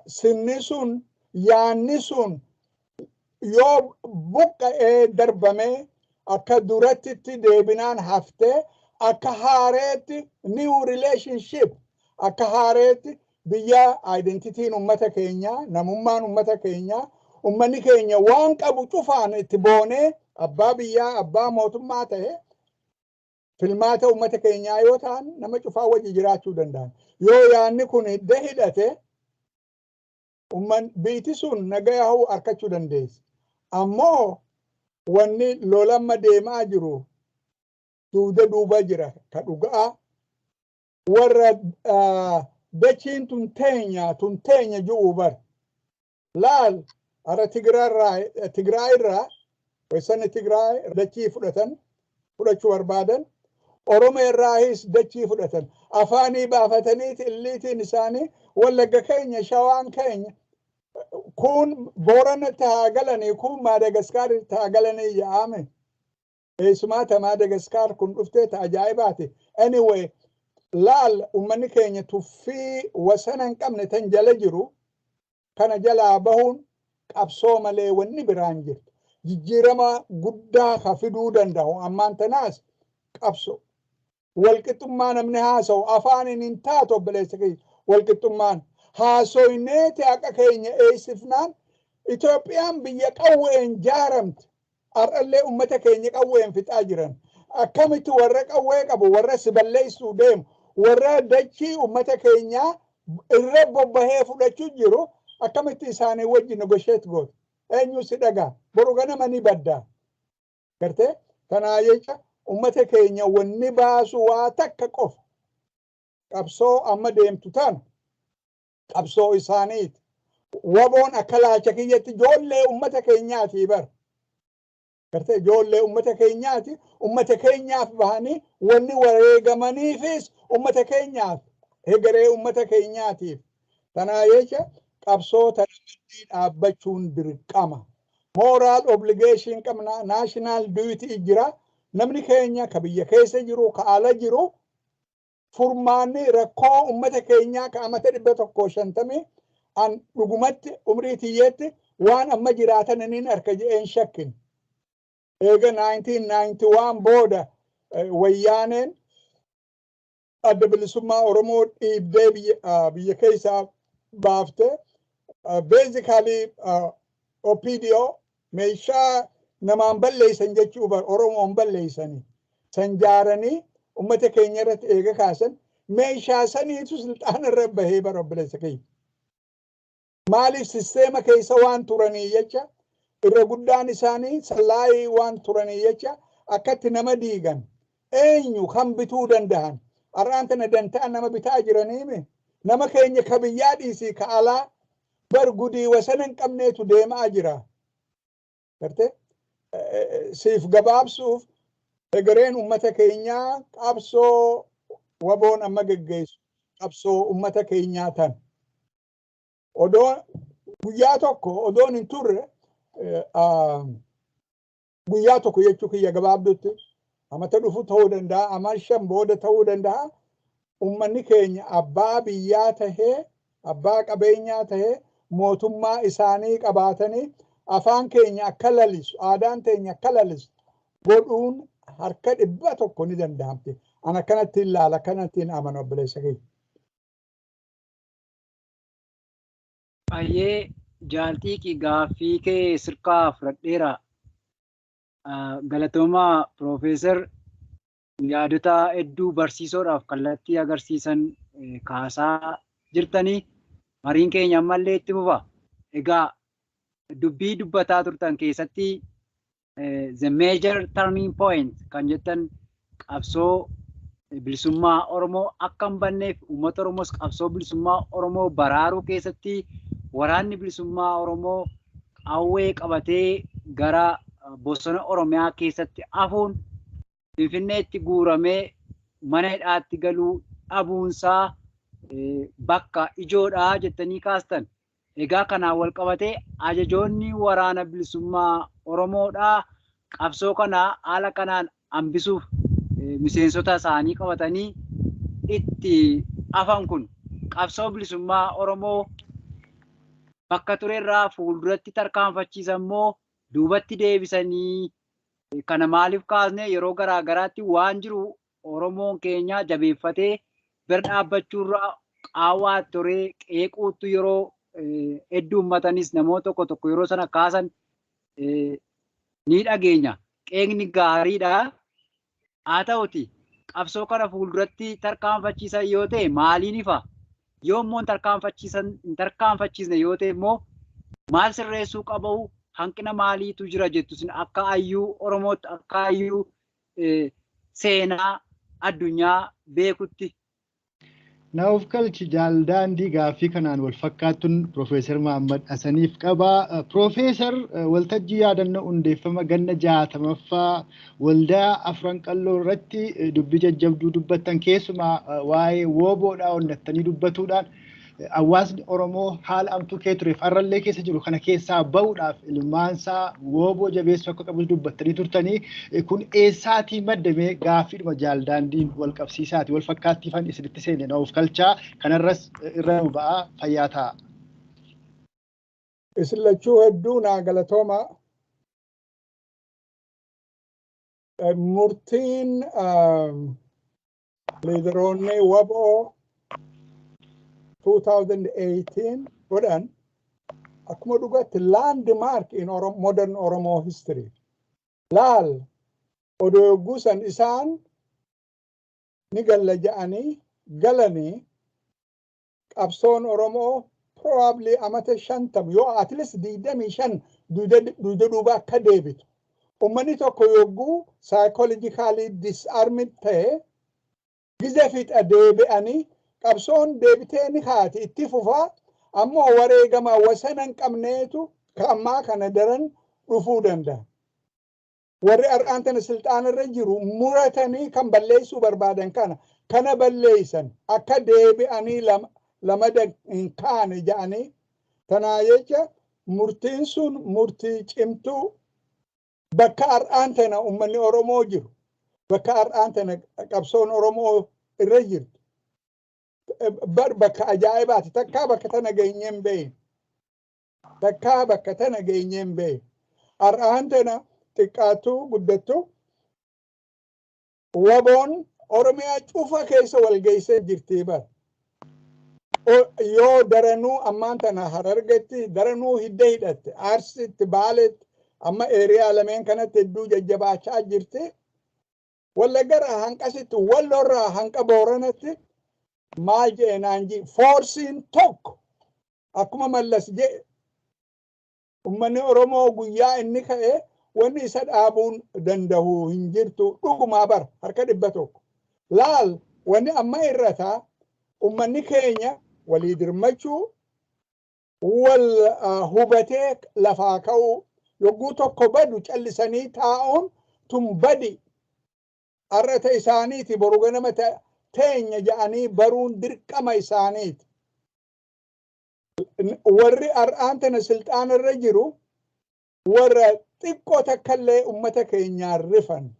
sirni sun, yaanni sun yoo buqqa'ee darbamee akka durattitti deebinaan haftee, akka haareetti new relationship, akka haareetti biyya identityn ummata keenyaa, namummaan ummata keenyaa, ummanni keenya waan qabu cufaan itti boonee abbaa biyyaa, abbaa mootummaa ta'e, filmaata ummata keenyaa yoo ta'an, nama cufaa wajji jiraachuu danda'an. Yoo yaanni kun hidda hidhate, umman biiti sun nagaya ha'uu arkachuu dandeessi. Ammoo wanni lolamma deemaa jiru duuda duuba jira ka dhugaa warra dachiin tun teenya, tun teenya ju'uu bar. Laal, ara Tigraay irraa weessanni Tigraay dachii fudhatan, fudhachuu barbaadan. Oromoo irraayis dachii fudhatan. Afaanii baafataniiti illiitiin isaanii Wallagga keenya, Shawaan keenya, kun Booranatti haa galanii, kun Maadagaskaaritti haa galanii yaa'ame. Eessumaa ta Maadagaskaar kun dhuftee ta ajaa'ibaati. Anyway, laal, ummanni keenya tuffii wasana hin qabne tan jala jiru kana jalaa bahuun qabsoo malee wanni biraan jirtu. Jijjiirama guddaa ka fiduu danda'u ammaan tanaas qabso. Walqixxummaa namni haasa'u afaaniin hin taatu, obboleessa kiyya. Walqixxummaan haasoyneeti haqa keenya eeysifnaan, Itoophiyaan biyya qawween jaaramte, har'allee ummata keenya qawween fixaa jiran. Akkamitti warra qawwee qabu, warra si balleessuu deemu, warra dachii ummata keenyaa irra bobbahee fudhachuu jiru, akkamitti isaanii wajji negotiate goota? Eenyu si dhagaa? Boru ganama ni baddaa. Gartee? Kanaa jecha ummata keenya wanni baasu waa takka qofa. Qabsoo amma deemtu tana, qabsoo isaaniiti. Waboon akka laalcha kiyyatti ijoollee ummata keenyaati bar. Gartee, ijoollee ummata keenyaati. Ummata keenyaaf bahanii wanni wareegamaniifis ummata keenyaaf, hegeree ummata keenyaatiif. Tanaa jecha qabsoo tana maddii dhaabbachuun dirqama. Moral obligation qabna, national duty jira. Namni keenya ka biyya keessa jiru, ka ala jiru, furmaanni rakkoo ummata keenyaa ka amata 150 an dhugumatti umrii tiyyeetti waan amma jiraatan inin harka je'een shakkin. Eega 1991 booda Wayyaaneen Adda Bilisummaa Oromoo dhiibdee biyya keessaa baaftee, basically OPDO meeshaa namaan balleessan jechuu bar, Oromoon balleessanii san jaaranii ummata keenya irratti eega kaasan, meeshaa saniitu silxaana irra bahee bara, obboleessa keenya. Maaliif? Sisteema keessa waan turanii jecha, irra guddaan isaanii sallaayii waan turanii jecha, akkatti nama diigan eenyu kan bituu danda'an. Har'aan tana dantaa nama bitaa jiraniimi. Nama keenya ka biyyaa dhiisii ka alaa bar gudii wasana hin qabneetu deemaa jira. Gartee, siif gabaabsuuf, egereen ummata keenyaa qabsoo Waboon amma geggeessu, qabsoo ummata keenyaa tan. Odoo guyyaa tokko odoon hin turre, guyyaa tokko jechuu kiyya gabaabdutti amata dhufu ta'uu danda'a, ama 5 booda ta'uu danda'a. Ummanni keenya abbaa biyyaa tahee, abbaa qabeenyaa tahee, mootummaa isaanii qabaatanii, afaan keenya akka lalisu, aadaan teenya akka lalisu godhuun harka 100 ni danda'amti. An akkanatti ilaala, akkanatti hin amanu, obboleessa kiyya.
Baay'ee jaalxiiqi, gaaffii kee sirkaa fudhadheera. Galatoomaa Piroofeesar, yaadota hedduu barsiisoodhaaf kallattii agarsiisan kaasaa jirtanii, mariin keenya ammallee itti fufa. Egaa dubbii dubbataa turtan keessatti the major turning point kan jettan, qabsoo bilisummaa Oromoo akka hin banneef, uummata Oromoos qabsoo bilisummaa Oromoo baraaruu keessatti waraanni bilisummaa Oromoo qawwee qabatee gara bosona Oromiyaa keessatti hafuun, Finfinneetti guuramee mana hidhaatti galuu dhabuunsaa Bakka ijoodha jettanii kaastan. Egaa kanaan wal qabatee ajajoonni waraana bilisummaa Oromoodhaa qabsoo kana haala kanaan hambisuuf miseensota isaanii qabatanii itti hafan kun qabsoo bilisummaa Oromoo bakka turerraa fuulduratti tarkaanfachiisan moo duubatti deebisanii? Kana maaliif kaasne? Yeroo garaa garaatti waan jiru Oromoon keenya jabeeffatee bira dhaabbachuurraa qaawwaa turee qeequutu yeroo hedduu uummatanis namoota tokko tokko yeroo sana kaasan ni dhageenya. Qeeqni gaariidha. Haa ta'uti, qabsoo kana fuulduratti tarkaanfachiisan yoo ta'e maaliin ifa? Yoo immoo hin tarkaanfachiisne yoo ta'e immoo maal sirreessuu qabu? Hanqina maaliitu jira jettu isin akka hayyuu Oromootti, akka hayyuu seenaa addunyaa beekutti?
Naaf galchi, Jaaldaandii. Gaaffii kanaan wal fakkaattuun Piroofeesar Mahammad Hasaniif qaba. Piroofeesar, waltajjii yaadannoo hundeeffama ganna 60ffaa Waldaa Afran Qalloo irratti dubbii jajjabduu dubbattan, keessumaa waa'ee WBOdhaa onnattanii dubbatuudhaan, hawaasni Oromoo haala amtuu kee tureef har'allee keessa jiru kana keessaa bahuudhaaf ilmaansaa WBO jabeessuu akka qabus dubbattanii turtanii. Kun eessaatii maddamee? Gaaffiidhuma Jaaldaandiin wal qabsiisaati wal fakkaattiifan isinitti seene. Naaf kalchaa, kanarras irra nu ba'aa, fayyaa ta'a.
Isin lachuu hedduu naa galatooma. Murtiin leaderoonni WBO 2018 godhan akkuma dhugatti landmark in modern Oromo history. Laal, odoo yogguu san isaan ni galla ja'anii galanii, qabsoon Oromoo probably amata 50 yoo at least 25 duyda duuba akka deebitu. Ummanni tokko yogguu psychologically disarmed ta'e gize fixa deebi'anii qabsoon deebitee ni kaati, itti fufaa, ammoo wareegama wasana hin qabneetu ka ammaa kana daran dhufuu danda'a. Warri har'aan tana silxaana irra jiru muratanii kan balleessuu barbaadan kana balleessan, akka deebi'anii lamada hin kaane ja'anii. Tanaa jecha murtiin sun murtii cimtuu bakka har'aan tana ummanni Oromoo jiru, bakka har'aan tana qabsoon Oromoo irra jirtu bar bakka ajaa'ibaati. Takkaa bakka tana geenyeen beeyin, takkaa bakka tana geenyeen beeyin. Har'aan tana xiqqaattuu guddattu WBOn Oromiyaa cufa keessa wal geessee jirti bar. Yoo daranuu ammaan tana Harargetti daranuu hidda hidhatte, Arsitti, Baaletti, amma area lameen kanatti hedduu jajjabaachaa jirti. Wallaggarraa hanqasitti, Wallorraa hanqa Booranatti, maal jee naan ji, forceiin tokko akkuma Mallas jedhe, ummanni Oromoo guyyaa inni ka'e wanni isa dhaabuun danda'u hin jirtu. Dhugumaa bara harka 100. Laal, wanni amma irrataa ummanni keenya walii dirmachuu, wal hubatee lafaa ka'uu, yogguu tokko badu callisanii taa'uun tun badi, har'ata isaaniiti, boru ganama teenya ja'anii baruun dirqama isaaniiti. Warri har'aan tana silxaana irra jiru warra xiqqoo takkallee ummata keenyaan rifan.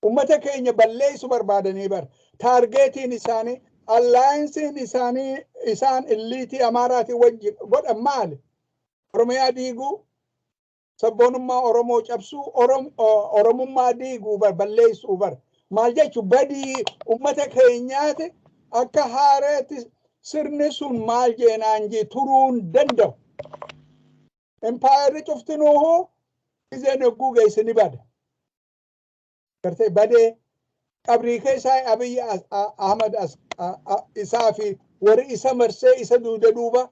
Ummata keenya balleessu barbaadanii bar. Targetiin isaanii, allianceiin isaanii isaan eliteii Amaaraatiin wajji godhan maali? Oromiyaa diiguu, sabboonummaa Oromoo cabsuu, Oromummaa diiguu bar, balleessuu bar. Maal jechu, badii ummata keenyaati akka haareetti sirni sun maal jeenaan jii turuu hin danda'u. Empireri cuftinuuhu gizeen yogguu geesse ni bada. Gartee badee qabrii keessaa Abiy Ahmad isaa fi warri isa marsee isa duuda duuba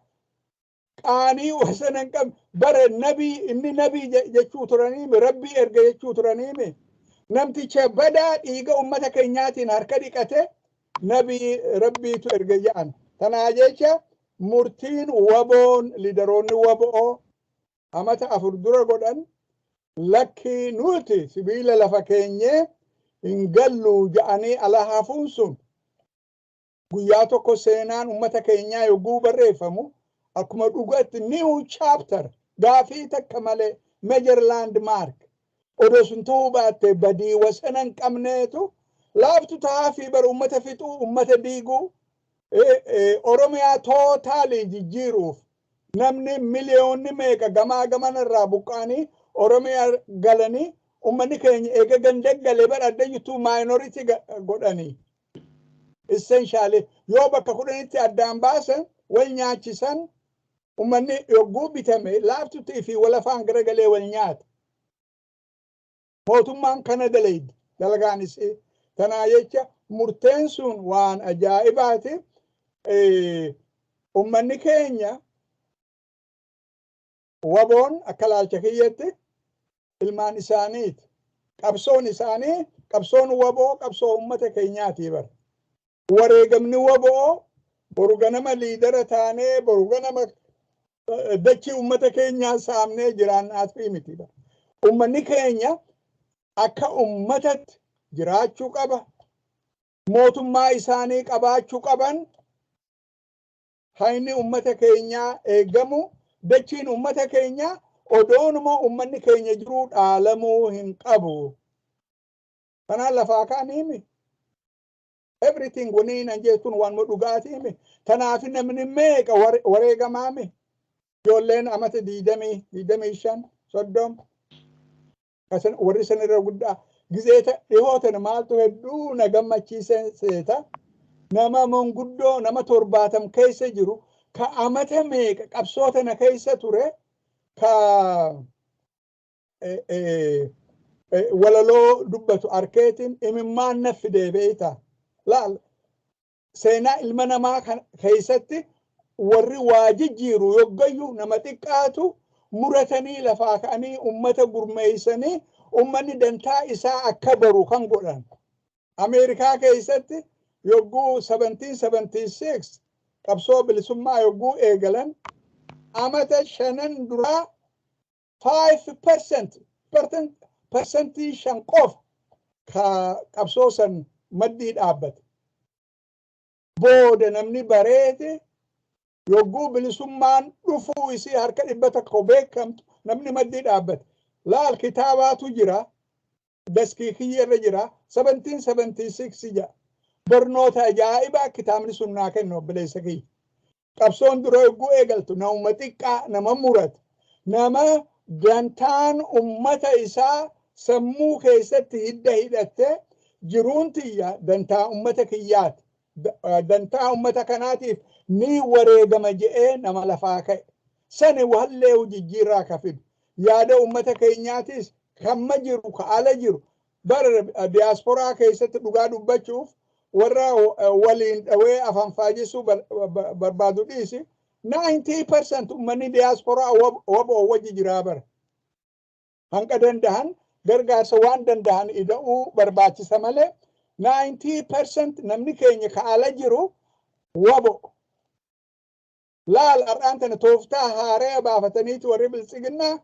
qaanii wasana hin qabne bara nabii inni nabii jechuu turaniimi, Rabbii erga jechuu turaniimi, namticha badaa dhiiga ummata keenyaatiin harka dhiqate nabii Rabbiitu erga jedhan. Tanaa jecha murtiin WBOn, leaderoonni WBO amata 4 dura godhan, lakkii nuti sibiila lafa keenyee hin gallu ja'anii ala hafuun sun Guyyaa tokko seenaan ummata keenyaa yogguu barreeffamu akkuma dhugatti new chapter, gaafii takka malee, major landmark. Odoo sun ta'uu baatte badii wasana hin qabneetu laaftu ta'aa fi bara ummata fixuu, ummata diiguu, Oromiyaa totally jijjiiruuf namni miliyoonni meeqa gamaa gamanarraa buqqaanii Oromiyaa galanii, ummanni keenya eega ganda galee bara adda jirtu minority godhanii. Essentially yoo bakka 10tti addaan baasan wal nyaachisan, ummanni yogguu bitame laaftutti fi wal afaan garagalee wal nyaata. Mootummaan kana dalaydi dalagaan isii. Tanaa jecha murteen sun waan ajaa'ibaati. Ummanni keenya, WBOn akka laalcha kiyyatti ilmaan isaaniiti. Qabsoon isaanii, qabsoon WBO qabsoo ummata keenyaati bara. Wareegamni WBO boru ganama leader taanee, boru ganama dachii ummata keenyaa saamnee jiraannaaf miti bara. Ummanni keenya akka ummatatti jiraachuu qaba. Mootummaa isaanii qabaachuu qaban. Hayni ummata keenyaa eegamu, dachiin ummata keenyaa odoonuma ummanni keenya jiruu dhaalamuu hin qabu. Kanaan lafaa kaaniimi. Everything waniin an jettuun waanuma dhugaatiimi. Kanaaf namni meeqa wareegamaami. Ijoolleen amata 20, 25, 30. Warri sanirra guddaa. Gizeeta dhihoo tana maaltu hedduu na gammachiise seeta? Nama manguddoo nama 70 keessa jiru, ka amata meeqa qabsoo tana keessa ture, ka walaloo dubbatu arkeetiin imimmaan na fidee beeyta. Laal, seenaa ilma namaa keessatti warri waa jijjiiru yoggayyuu nama xiqqaatu muratanii lafaa ka'anii ummata gurmeeysanii ummanni dantaa isaa akka baru kan godhan. Ameerikaa keessatti yogguu 1776 qabsoo bilisummaa yogguu eegalan, amata 5n duraa 5%, 5% qofa ka qabsoo san maddii dhaabbate. Booda namni bareete yogguu bilisummaan dhufuu isii harka 100 beekamtu namni maddii dhaabbate. Laal, kitaabaatu jira. Deskii kiyya irra jira. 1776 jedha. Barnoota ajaa'ibaa kitaabni sun naa kennu, obboleessa kiyya. Qabsoon dura yogguu eegaltu namuma xiqqaa nama murate. Nama dantaan ummata isaa sammuu keessatti hidda hidhatte, jiruun tiyya dantaa ummata kiyyaati. Dantaa ummata kanaatiif ni wareegama je'ee nama lafaa ka'e. Sani wallee jijjiirraa ka fidu. Yaada ummata keenyaatis kamma jiru ka ala jiru bara diyaasporaa keessatti dhugaa dubbachuuf warra waliin dhawee afaan faajisuu barbaadu dhiisi. 90% ummanni diyaasporaa WBO wajji jiraa bara. Hanqa dandahan gargaarsa waan dandahan ida'uu barbaachisa malee 90% namni keenya ka ala jiru WBO. Laal, har'aan tana tooftaa haaraa baafataniitu warri Biltsiginnaa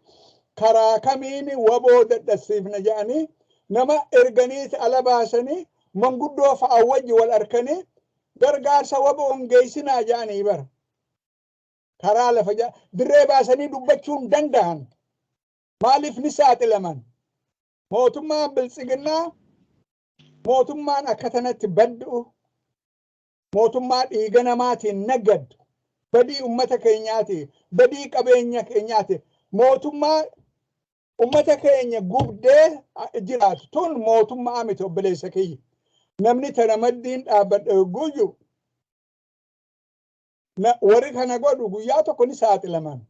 karaa kamiin WBO dadhabsiifna jedhanii nama erganiiti ala baasanii manguddoo fa'a wajji wal arkanii gargaarsa WBOn geessinaa jedhanii bara. Karaa lafa dirree baasanii dubbachuu hin danda'an. Maaliif ni saaxilaman? Mootummaan Biltsiginnaa mootummaan akka tanatti baddu'u, mootummaa dhiiga namaatiin naggaddu, badii ummata keenyaati, badii qabeenya keenyaati, mootummaa ummata keenya gubdee jiraatu tun mootummaa miti, obboleessa kiyya. Namni tana maddiin dhaabbadha yogguu jiru, warri kana godhu guyyaa tokko ni saaxilaman.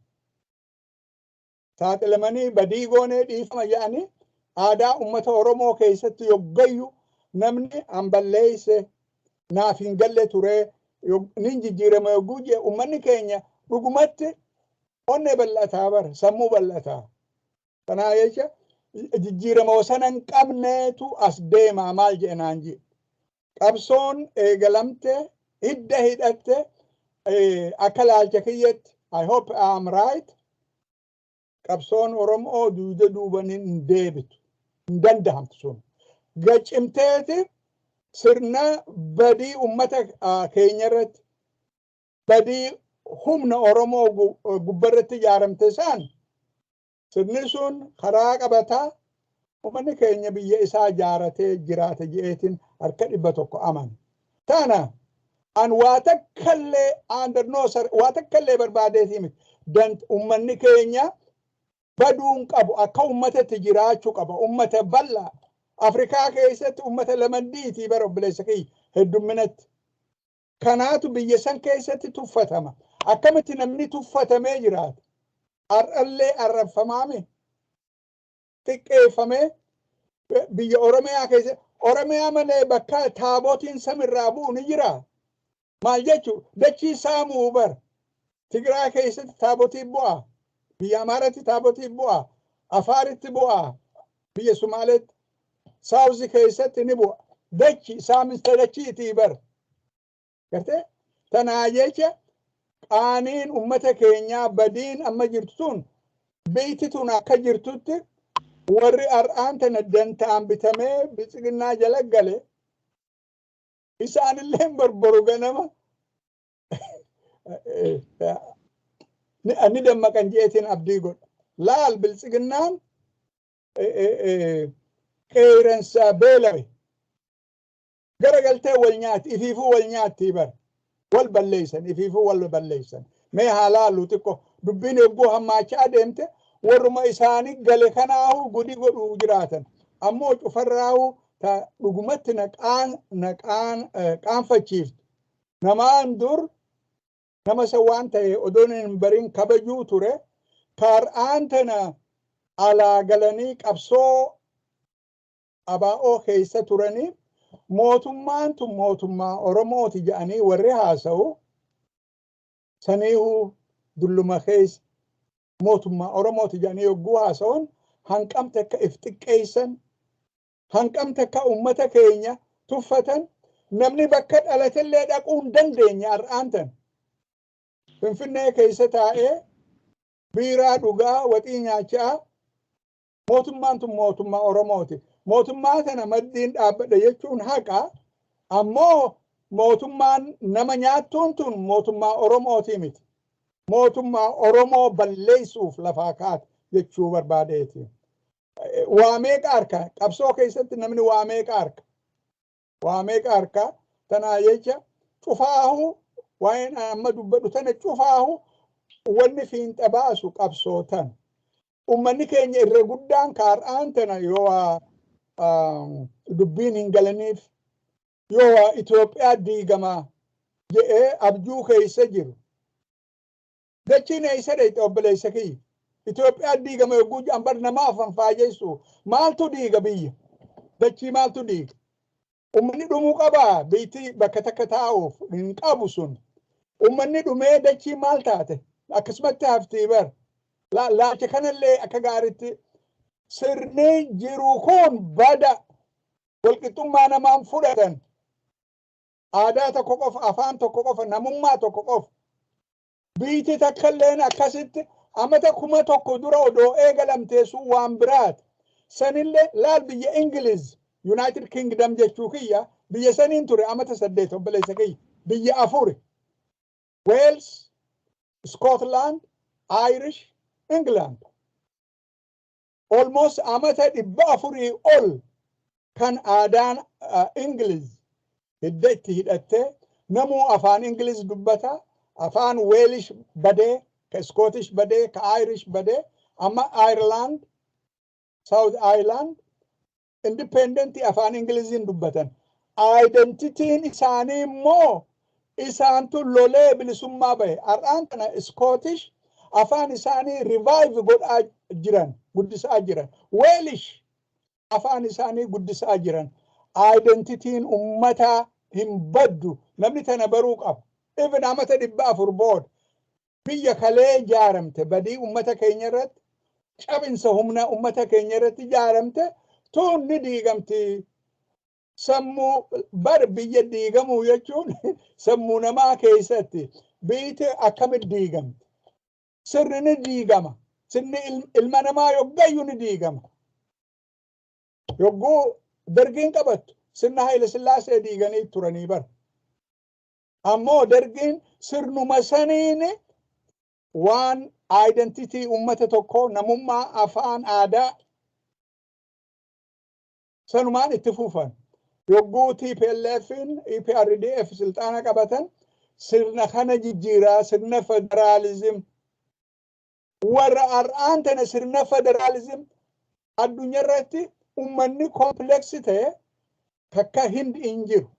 Saaxilamanii badii goonee dhiifama jedhanii, aadaa ummata Oromoo keessatti yoggayyu namni an balleeyse, naaf hin galle ture, nin jijjiirama yogguu jee, ummanni keenya dhugumatti onnee bal'ataa bara sammuu bal'ataa. Kanaa jecha jijjiirama wasana hin qabneetu as deemaa maal jedhanaan jee. Qabsoon eegalamte hidda hidhatte akka laalcha kiyyatti, I hope I am right. Qabsoon Oromoo duuda duuban hin deebitu. Hin dandahamtu sun. Gacimteeti Sirna badii ummata keenya irratti, badii humna Oromoo gubbarratti ijaaramte isaan, sirni sun karaa qabataa, uummanni keenya biyya isaa ijaaratee jiraata je'eetiin harka 100 amana. Tana an waa takkallee under no waa takkallee barbaadeetii miti. Uummanni keenya baduun qabu, akka uummatatti jiraachuu qaba. Uummata bal'aa. Afrikaa keessatti uummata lamandiitii bara, obboleessa kiyya, heddumminatti. Kanaatu biyya san keessatti tuffatama. Akkamitti namni tuffatamee jiraata? Har'allee arrabfamaame, xiqqeeffamee biyya Oromiyaa keessa. Oromiyaa malee bakka taabotiin samirraa bu'u ni jira. Maal jechuun dachii saamuu bar. Tigraay keessatti taabotiin bu'a. Biyya Amaaraatti taabotiin bu'a. Afaaritti bu'a. Biyya Sumaaleetti. Saawuzii keessatti ni bu'a. Dachi saamista dachiitii bar. Gartee? Tanaa jecha qaaniin ummata keenyaa, badiin amma jirtu tun, beeyti tun akka jirtutti, warri har'aan tana dantaan bitamee bitsiginnaa jala gale, isaanillee barbaru ganama ni dammaqan jeetiin abdii godha. Laal, biltsiginnaan qeeransa beelawe garagaltee wal nyaatti, ifiifuu wal nyaatti bar, wal balleeysan, ifiifuu wal balleeysan. Mee haa laallu xiqqo, dubbiin yogguu hammaachaa adeemte warruma isaanii gale kanaahu gudi godhuu jiraatan. Ammoo cufarraahu ta dhugumatti na qaanfachiiftu, namaan dur nama san waan ta'e odoon hin barin kabajuu ture, kaar'aan tana alaa galanii qabsoo ABO keessa turanii, mootummaan tun mootummaa Oromooti jedhanii warri haasa'u saniihu, dulluma keessa mootummaa Oromooti jedhanii yogguu haasa'uun, hanqamte akka if xiqqeessan, hanqamte akka ummata keenya tuffatan. Namni bakka dhalatellee dhaquu hin dandeenye har'aan tan Finfinnee keessa taa'ee biiraa dhugaa, waxii nyaachaa, mootummaan tun mootummaa Oromooti. Mootummaa kana maddiin dhaabbadha jechuun haqa, ammoo mootummaan nama nyaattuun tun mootummaa Oromooti miti. Mootummaa Oromoo balleessuuf lafaa kaate jechuu barbaadeeti. Waa meeqa harka qabsoo keessatti, namni waa meeqa harka, waa meeqa harka. Tanaa jecha cufaahu waa'een amma dubbadhu tana cufaahu wanni fiinxa baasu qabsoo tana. Ummanni keenya irra guddaan kaar'aan tana yoo dubbiin hin galaniif, yoo Itoophiyaa diigamaa jedhee abjuu keessa jiru. Dachiin eessa dheeyxe, obboleessa kiyya? Itoophiyaa diigama yogguu jedhan bar nama afan faajessu. Maaltu diiga biyya? Dachii maaltu diiga? Ummanni dhumuu qabaa biitti bakka takka taa'uuf hin qabu sun. Ummanni dhumee dachii maal taate? Akkasumatti haftii bar. Laalcha kanallee akka gaariitti, sirni jiru kun bada, walqixxummaa namaan fudhatan. Aadaa tokko qofa, afaan tokko qofa, namummaa tokko qofa. Biitti takkalleen akkasitti amata 1000 dura odoo eegalamtee sun waan biraati. Sanillee laal, biyya Ingiliz, United Kingdom jechuu kiyya, biyya saniin ture amata 8, obboleessa kiyya. Biyya afuri. Wales, Scotland, Irish, England. Almost amata 400 ol kan aadaan Ingiliz hidda itti hidhattee, namuu afaan Ingiliz dubbata, afaan Welsh badee, ka Scottish badee, ka Irish badee, amma Ireland, South Ireland independentii afaan Ingiliziin dubbatan. Identityn isaanii immoo isaantu lolee bilisummaa bahe. Har'aan kana Scottish afaan isaanii revive godhaa jiran, guddisaa jiran. Welsh afaan isaanii guddisaa jiran. Identityn ummataa hin baddu. Namni tana baruu qaba. Even amata 400 booda biyya kalee ijaaramte, badii ummata keenya irratti, cabinsa humna ummata keenya irratti ijaaramte tun ni diigamti. Sammuu bar, biyya diigamuu jechuun sammuu namaa keessatti biyyi akkamitti diigamti? Sirni ni diigama. Sirni ilma namaa yoggayyuu ni diigama. Yogguu dargiin qabattu Sirna Haayila Sillaasee diiganii turanii bara. Ammoo Dargiin sirnuma saniin waan identity ummata tokkoo, namummaa, afaan, aadaa sanumaan itti fufan. Yogguu TPLFin EPRDF silxaana qabatan, sirna kana jijjiiraa, sirna federaalism. Warra har'aan tana sirna federaalism addunyaa irratti ummanni complex ta'e takka Hindi hin jiru.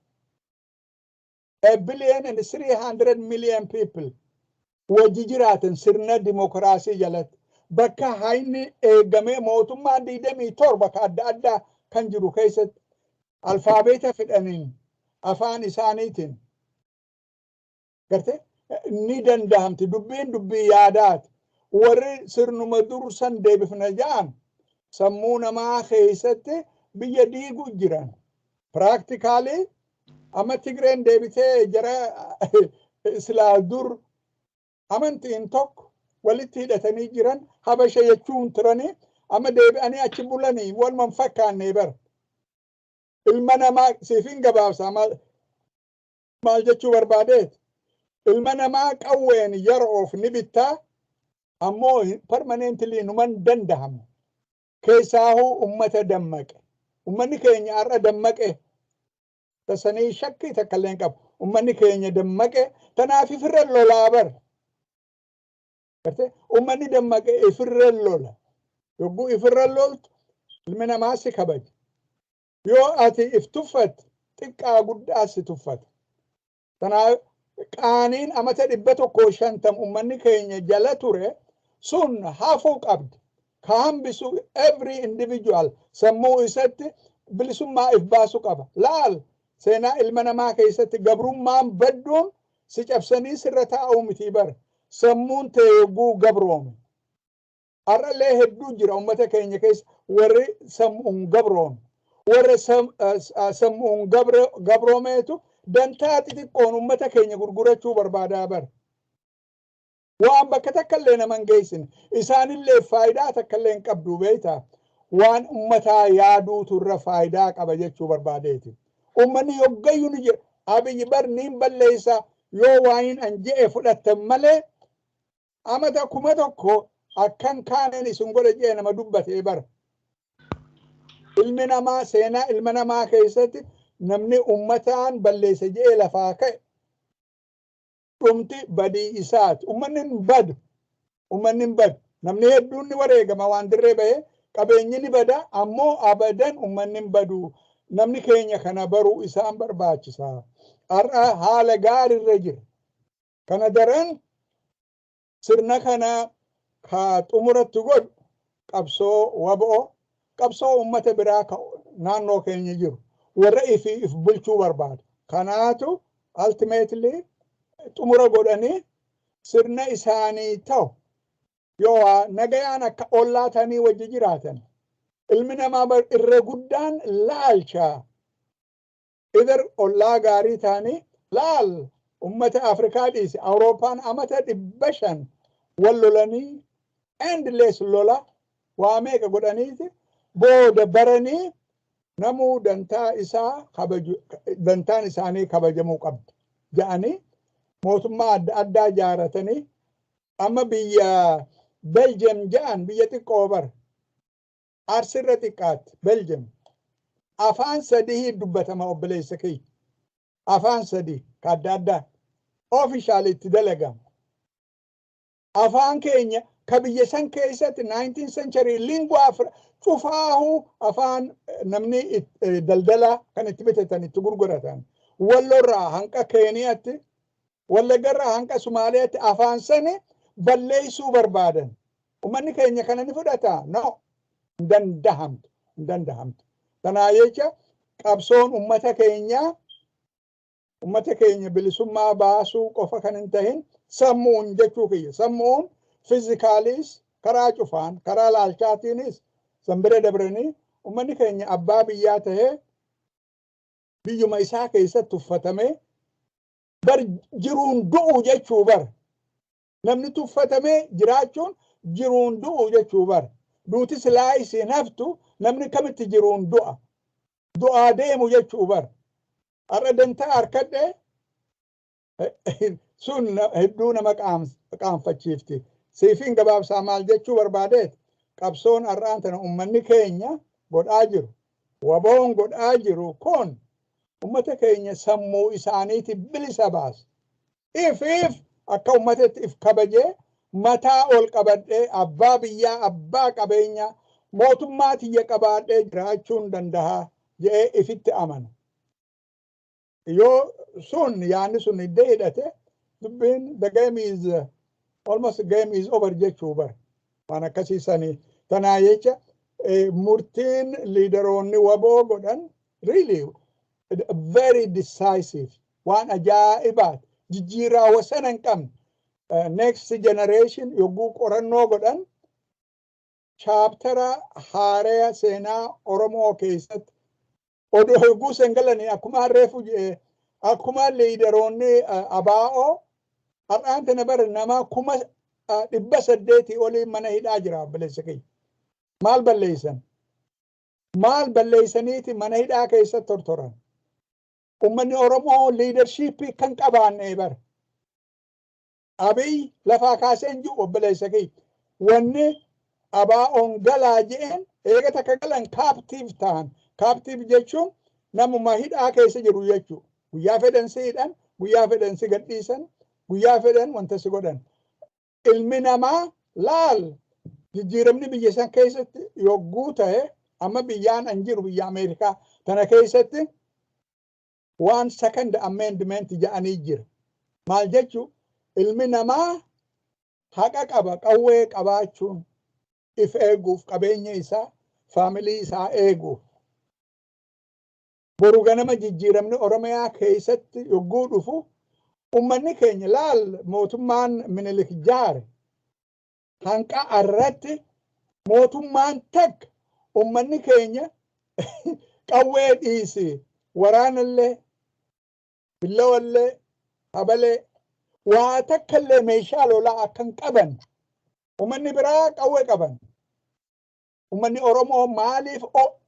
1 billion and 300 million people wajji jiraatan sirna dimokiraasii jalatti. Bakka hayni eegamee mootummaan 27 ka adda addaa kan jiru keessatti, alfaabeeta fidhaniin, afaan isaaniitiin garte ni danda'amti. Dubbiin dubbii yaadaati. Warri sirnuma dursan deebifna ja'an sammuu namaa keessatti biyya diiguu jiran. Practically amma Tigreen deebitee jara silaa dur amantiin tokko walitti hidhatanii jiran, Habasha jechuun turanii, amma deebi'anii achi bulanii waluman fakkaanne bara. Ilma namaa siifin gabaabsa, maal jechuu barbaadeet? Ilma namaa qawween yeroof ni bittaa, ammoo permanently numan dandahamu. Keessaahuu ummata dammaqe. Ummanni keenya har'a dammaqe. Tasanii shakkii takka illee hin qabu. Ummanni keenya dammaqe, tanaaf ifirra lolaa bara. Ummanni dammaqe ifirra lola. Yogguu ifirra loltu ilmi namaa si kabaja. Yoo ati if tuffatte, xiqqaa guddaa si tuffata. Kanaaf qaaniin amata 150 ummanni keenya jala ture sun hafuu qabdi. Ka hambisu every individual sammuu isatti bilisummaa if baasu qaba. Laal, seenaa ilma namaa keessatti gabrummaan badduun si cabsanii sirra taa'uu miti bara. Sammuun tee yogguu gabroome. Har'allee hedduu jira ummata keenya keessa warri sammuun gabroome. Warra sammuun gabroomeetu dantaa xixiqqoon ummata keenya gurgurachuu barbaadaa bara. Waan bakka takka illee nama hin geessine. Isaanillee faayidaa takka illee hin qabdu, beektaa. Waan ummataa yaaduutu irra faayidaa qaba jechuu barbaadeeti. Ummanni yoggayyuu ni jira. Abiyyi bar niin balleessa yoo waanin an je'e fudhattan malee, amata 1000 akkan kaaneen isin godhe je'e nama dubbatee bara. Ilmi namaa, seenaa ilma namaa keessatti namni ummataan balleessa je'e lafaa ka'e dhumti badii isaati. Ummanni hin badu. Ummanni hin badu. Namni hedduun ni wareegama, waan dirree bahee qabeenyi ni bada, ammoo abadan ummanni hin badu. Namni keenya kana baruu isaan barbaachisa. Har'a haala gaariirra jira. Kana daran sirna kana ka xumuratti godhu qabsoo WBO, qabsoo ummata biraa ka naannoo keenya jiru, warra ifi if bulchuu barbaadu. Kanaatu ultimately xumura godhanii sirna isaanii ta'u yoo nagayaan akka ollaa ta'anii wajji jiraatan. Ilmi namaa irra guddaan laalcha. Either ollaa gaarii ta'anii, laal, ummata Afrikaa dhiise, Awurooppaan amata 500 wal lolanii, endless lola waa meeqa godhaniiti booda baranii namuu dantaa isaa kabaju, dantaan isaanii kabajamuu qabdi jedhanii mootummaa adda addaa ijaaratanii. Amma biyya Belgium jedhan, biyya xiqqoo bara, Arsirra xiqqaatti Belgium, afaan sadii dubbatama, obboleessa kiyya. Afaan sadii ka adda addaa official itti dalagama. Afaan keenya ka biyya san keessatti 19th century lingua cufaahuu, afaan namni daldala kan itti bitatan, itti gurguratan, Wallorraa hanqa Keeniyaatti, Wallaggarraa hanqa Sumaaliyaatti afaan sani balleessuu barbaadan. Uummanni keenya kana ni fudhata? No. Hin dandahamtu. Hin dandahamtu. Kanaa jecha qabsoon uummata keenyaa ummata keenya bilisummaa baasuu qofa kan hin tahin, sammuun jechuu kiyya. Sammuun physicaliis, karaa cufaan, karaa laalchaatiinis san bira dabranii ummanni keenya abbaa biyyaa tahee biyyuma isaa keessatti tuffatamee bar jiruun du'u jechuu bar. Namni tuffatamee jiraachuun jiruun du'u jechuu bar. Duuti silaa isiin haftu, namni kamitti jiruun du'a? Du'aa deemu jechuu bar. Har'a dantaa harkadhee sun hedduu nama qaanfachiifti. Siifiin gabaabsaa maal jechuu barbaadeet, qabsoon har'aan tana ummanni keenya godhaa jiru, waboon godhaa jiru kun ummata keenya sammuu isaaniiti bilisa baasa. If akka ummatatti if kabajee, mataa ol qabadhee, abbaa biyyaa, abbaa qabeenyaa, mootummaa tiyya qabaadhee jiraachuun danda'a jedhee ifitti amana. Yoo sun yaadni sun hidda hidhate, dubbiin the game is almost game is over jechuu bara. Waan akkasiisanii tanaa jecha murtiin leaderoonni waboo godhan really very decisive, waan ajaa'ibaati, jijjiiraa wasana hin qabne. Next generation yogguu qorannoo godhan, chapter haaraa seenaa Oromoo keessatti odoo yogguu sen galanii, akkuma harreefu, akkuma leaderoonni ABO har'aan tana bara nama 800,000 olii mana hidhaa jira, obboleessa kiyya. Maal balleessan? Maal balleessaniiti mana hidhaa keessatti tortoran? Uummanni Oromoo leadershipii kan qabaanne bara. Abiy lafaa kaasee hin jiru, obboleessa kiyya. Wanni ABO'n galaa je'een, eega takka galan captive ta'an. Captive jechuun namuma hidhaa keessa jiru jechuudha. Guyyaa fedhan si hidhan, guyyaa fedhan si gadhiisan, guyyaa fedhan wanta si godhan. Ilmi namaa laal, jijjiiramni biyya san keessatti yogguu ta'e, amma biyyaan an jiru biyya Ameerikaa tana keessatti waan Second Amendment jedhanii jira. Maal jechuu? Ilmi namaa haqa qaba qawwee qabaachuun, if eeguuf, qabeenya isaa, family isaa eeguuf. Boru ganama jijjiiramni Oromiyaa keessatti yogguu dhufu, ummanni keenya laal, mootummaan Minilik jaare hanqa irratti mootummaan takka ummanni keenya qawwee dhiisi, waraanallee, billawallee, habalee, waa takkallee meeshaa lolaa akka hin qaban. Ummanni biraa qawwee qaban. Ummanni Oromoo maaliif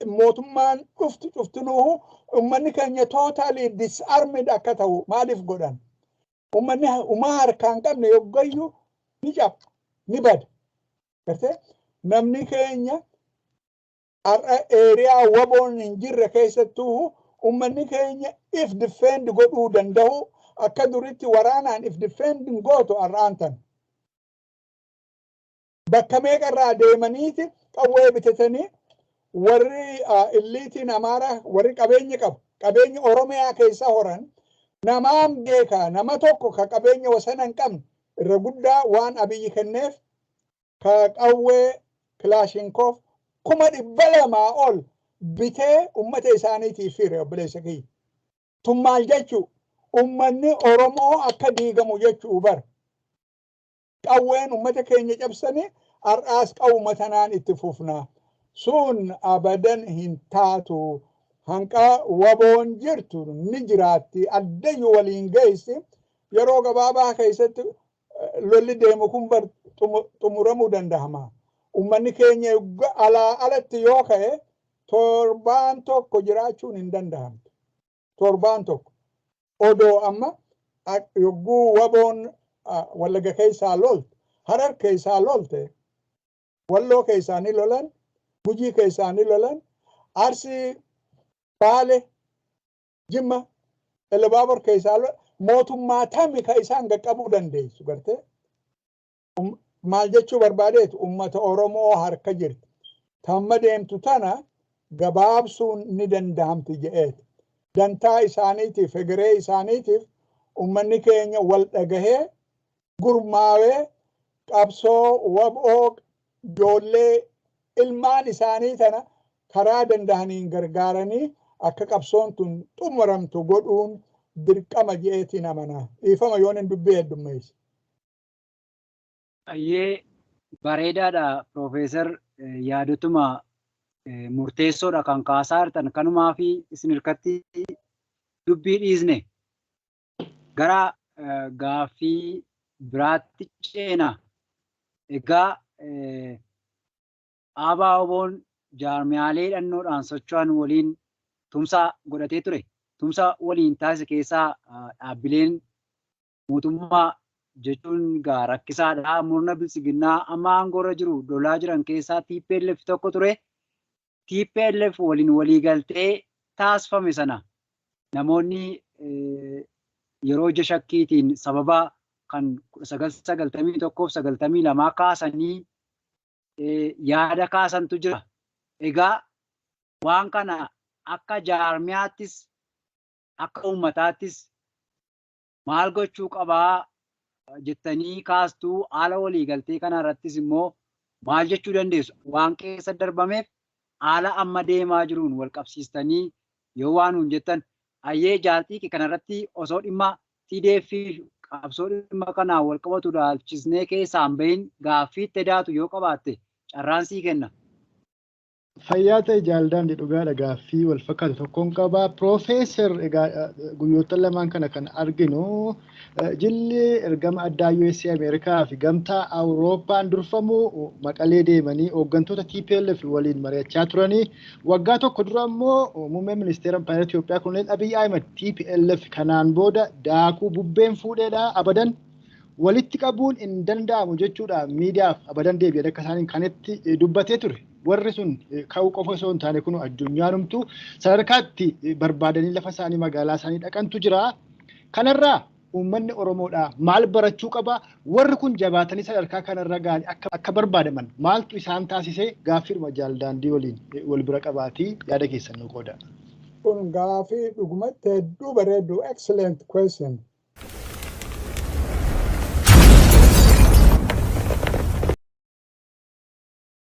mootummaan dhuftu cuftinuu ummanni keenya totally disarmed akka ta'u maaliif godhan? Ummanni umaa harkaa hin qabne yoggayyuu ni caba, ni bada. Gartee, namni keenya har'a area waboon hin jirre keessattuu ummanni keenya if defend godhuu danda'u, akka duritti waraanaan if defend hin gootu har'aan tan. Bakka meeqarraa deemaniiti qawwee bitatanii, warri eliteiin Amaaraa, warri qabeenya qabu, qabeenya Oromiyaa keessa horan, namaan beeka, nama tokko ka qabeenya wasana hin qabne irra guddaa waan Abiyyi kenneef, ka qawwee Kilaashinkoof 200,000 ol bitee ummata isaaniitiif fire, obboleessa kiyya. Tun maal jechuu? Ummanni Oromoo akka diigamu jechuu bara. Qawween ummata keenya cabsanii har'aas qawwuma tanaan itti fufna. Sun abadan hin taatu. Hanqa waboon jirtu ni jiraatti. Addayyuu waliin geessi. Yeroo gabaabaa keessatti lolli deemu kun bar xumuramuu danda'ama. Ummanni keenya alaa alatti yoo ka'e, torbaan tokko jiraachuun hin danda'amtu. Torbaan tokko. Odoo amma yogguu waboon Wallaga keessaa lolte, Harar keessaa lolte, Walloo keessaa ni lolan, Gujii keessaa ni lolan, Arsii, Baale, Jimma, Elbaabor keessaa lolan, mootummaa tami ka isaan qaqqabuu dandeessu gartee? Maal jechuu barbaadeetu, ummata Oromoo harka jirti. Tamma deemtu tana gabaabsuun ni danda'amti je'eeti. Dantaa isaaniitiif, hegeree isaaniitiif, ummanni keenya wal dhagahee, gurmaawee, qabsoo waboo ijoollee ilmaan isaanii tana karaa danda'aniin gargaaranii akka qabsoon tun xumuramtu godhuun dirqama je'eetiin amanaa. Dhiifama yoon hin dubbii heddummeesse.
Baay'ee bareedaadha, Piroofeesar, yaadotuma murteessoodha kan kaasaa jirtan, kanumaa fi isin hirkatti dubbii dhiisne. Gara gaaffii biraatti ceena. Egaa ABO'n jaarmiyaalee hidhannoodhaan socho'an waliin Tumsa godhatee ture. Tumsa waliin taasise keessaa dhaabbileen mootummaa jechuun gaa rakkisaadha. Murna biltsiginnaa amma aangoorra jiru lolaa jiran keessaa TPLF tokko ture. TPLF waliin waliigaltee taasifame sana namoonni yeroo ija shakkiitiin sababa kan 1991 92 kaasanii yaada kaasantu jira. Egaa waan kana akka jaarmiyaattis akka uummataattis maal gochuu qabaa jettanii kaastuu? Haala waliigaltee kana irrattis immoo maal jechuu dandeessu? Waan keessa darbameef haala amma deemaa jiruun wal qabsiistanii yoo waan nuun jettan. Ayyee, jaalxiiqi, kanarratti osoo dhimma TDF qabsoo dhimma kanaan wal qabatu ilaalchisnee keessaan bahin gaaffii itti daatu yoo qabaatte carraan sii kenna.
Fayyaa ta'e, jaaldaandi. Dhugaadha, gaaffii wal fakkaatu tokkoon qaba. Piroofeesar, egaa guyyoota lamaan kana kan arginu jilli ergama addaa USA Ameerikaa fi gamtaa Awurooppaan durfamu Maqalee deemanii hooggantoota TPLF waliin mari'achaa turanii, waggaa tokko dura immoo muummeen ministeera Impaayera Itoophiyaa Koloneel Abiy Ahmed TPLF kanaan booda daakuu bubbeen fuudheedha, abadan walitti qabuun hin danda'amu jechuudha miidiyaaf abadan deebi'an akka isaaniin kanitti dubbatee ture. Warri sun ka'uu qofa osoo hin taane, kun addunyaanumtuu sadarkaatti barbaadanii lafa isaanii magaalaa isaanii dhaqantu jira. Kanarraa uummanni Oromoodhaa maal barachuu qaba? Warri kun jabaatanii sadarkaa kanarra ga'anii akka barbaadaman maaltu isaan taasisee? Gaaffiidhuma jaaldaandii waliin wal bira qabaatii yaada keessan nu qooda.
Kun gaafii dhugumatti hedduu bareedu, excellent question.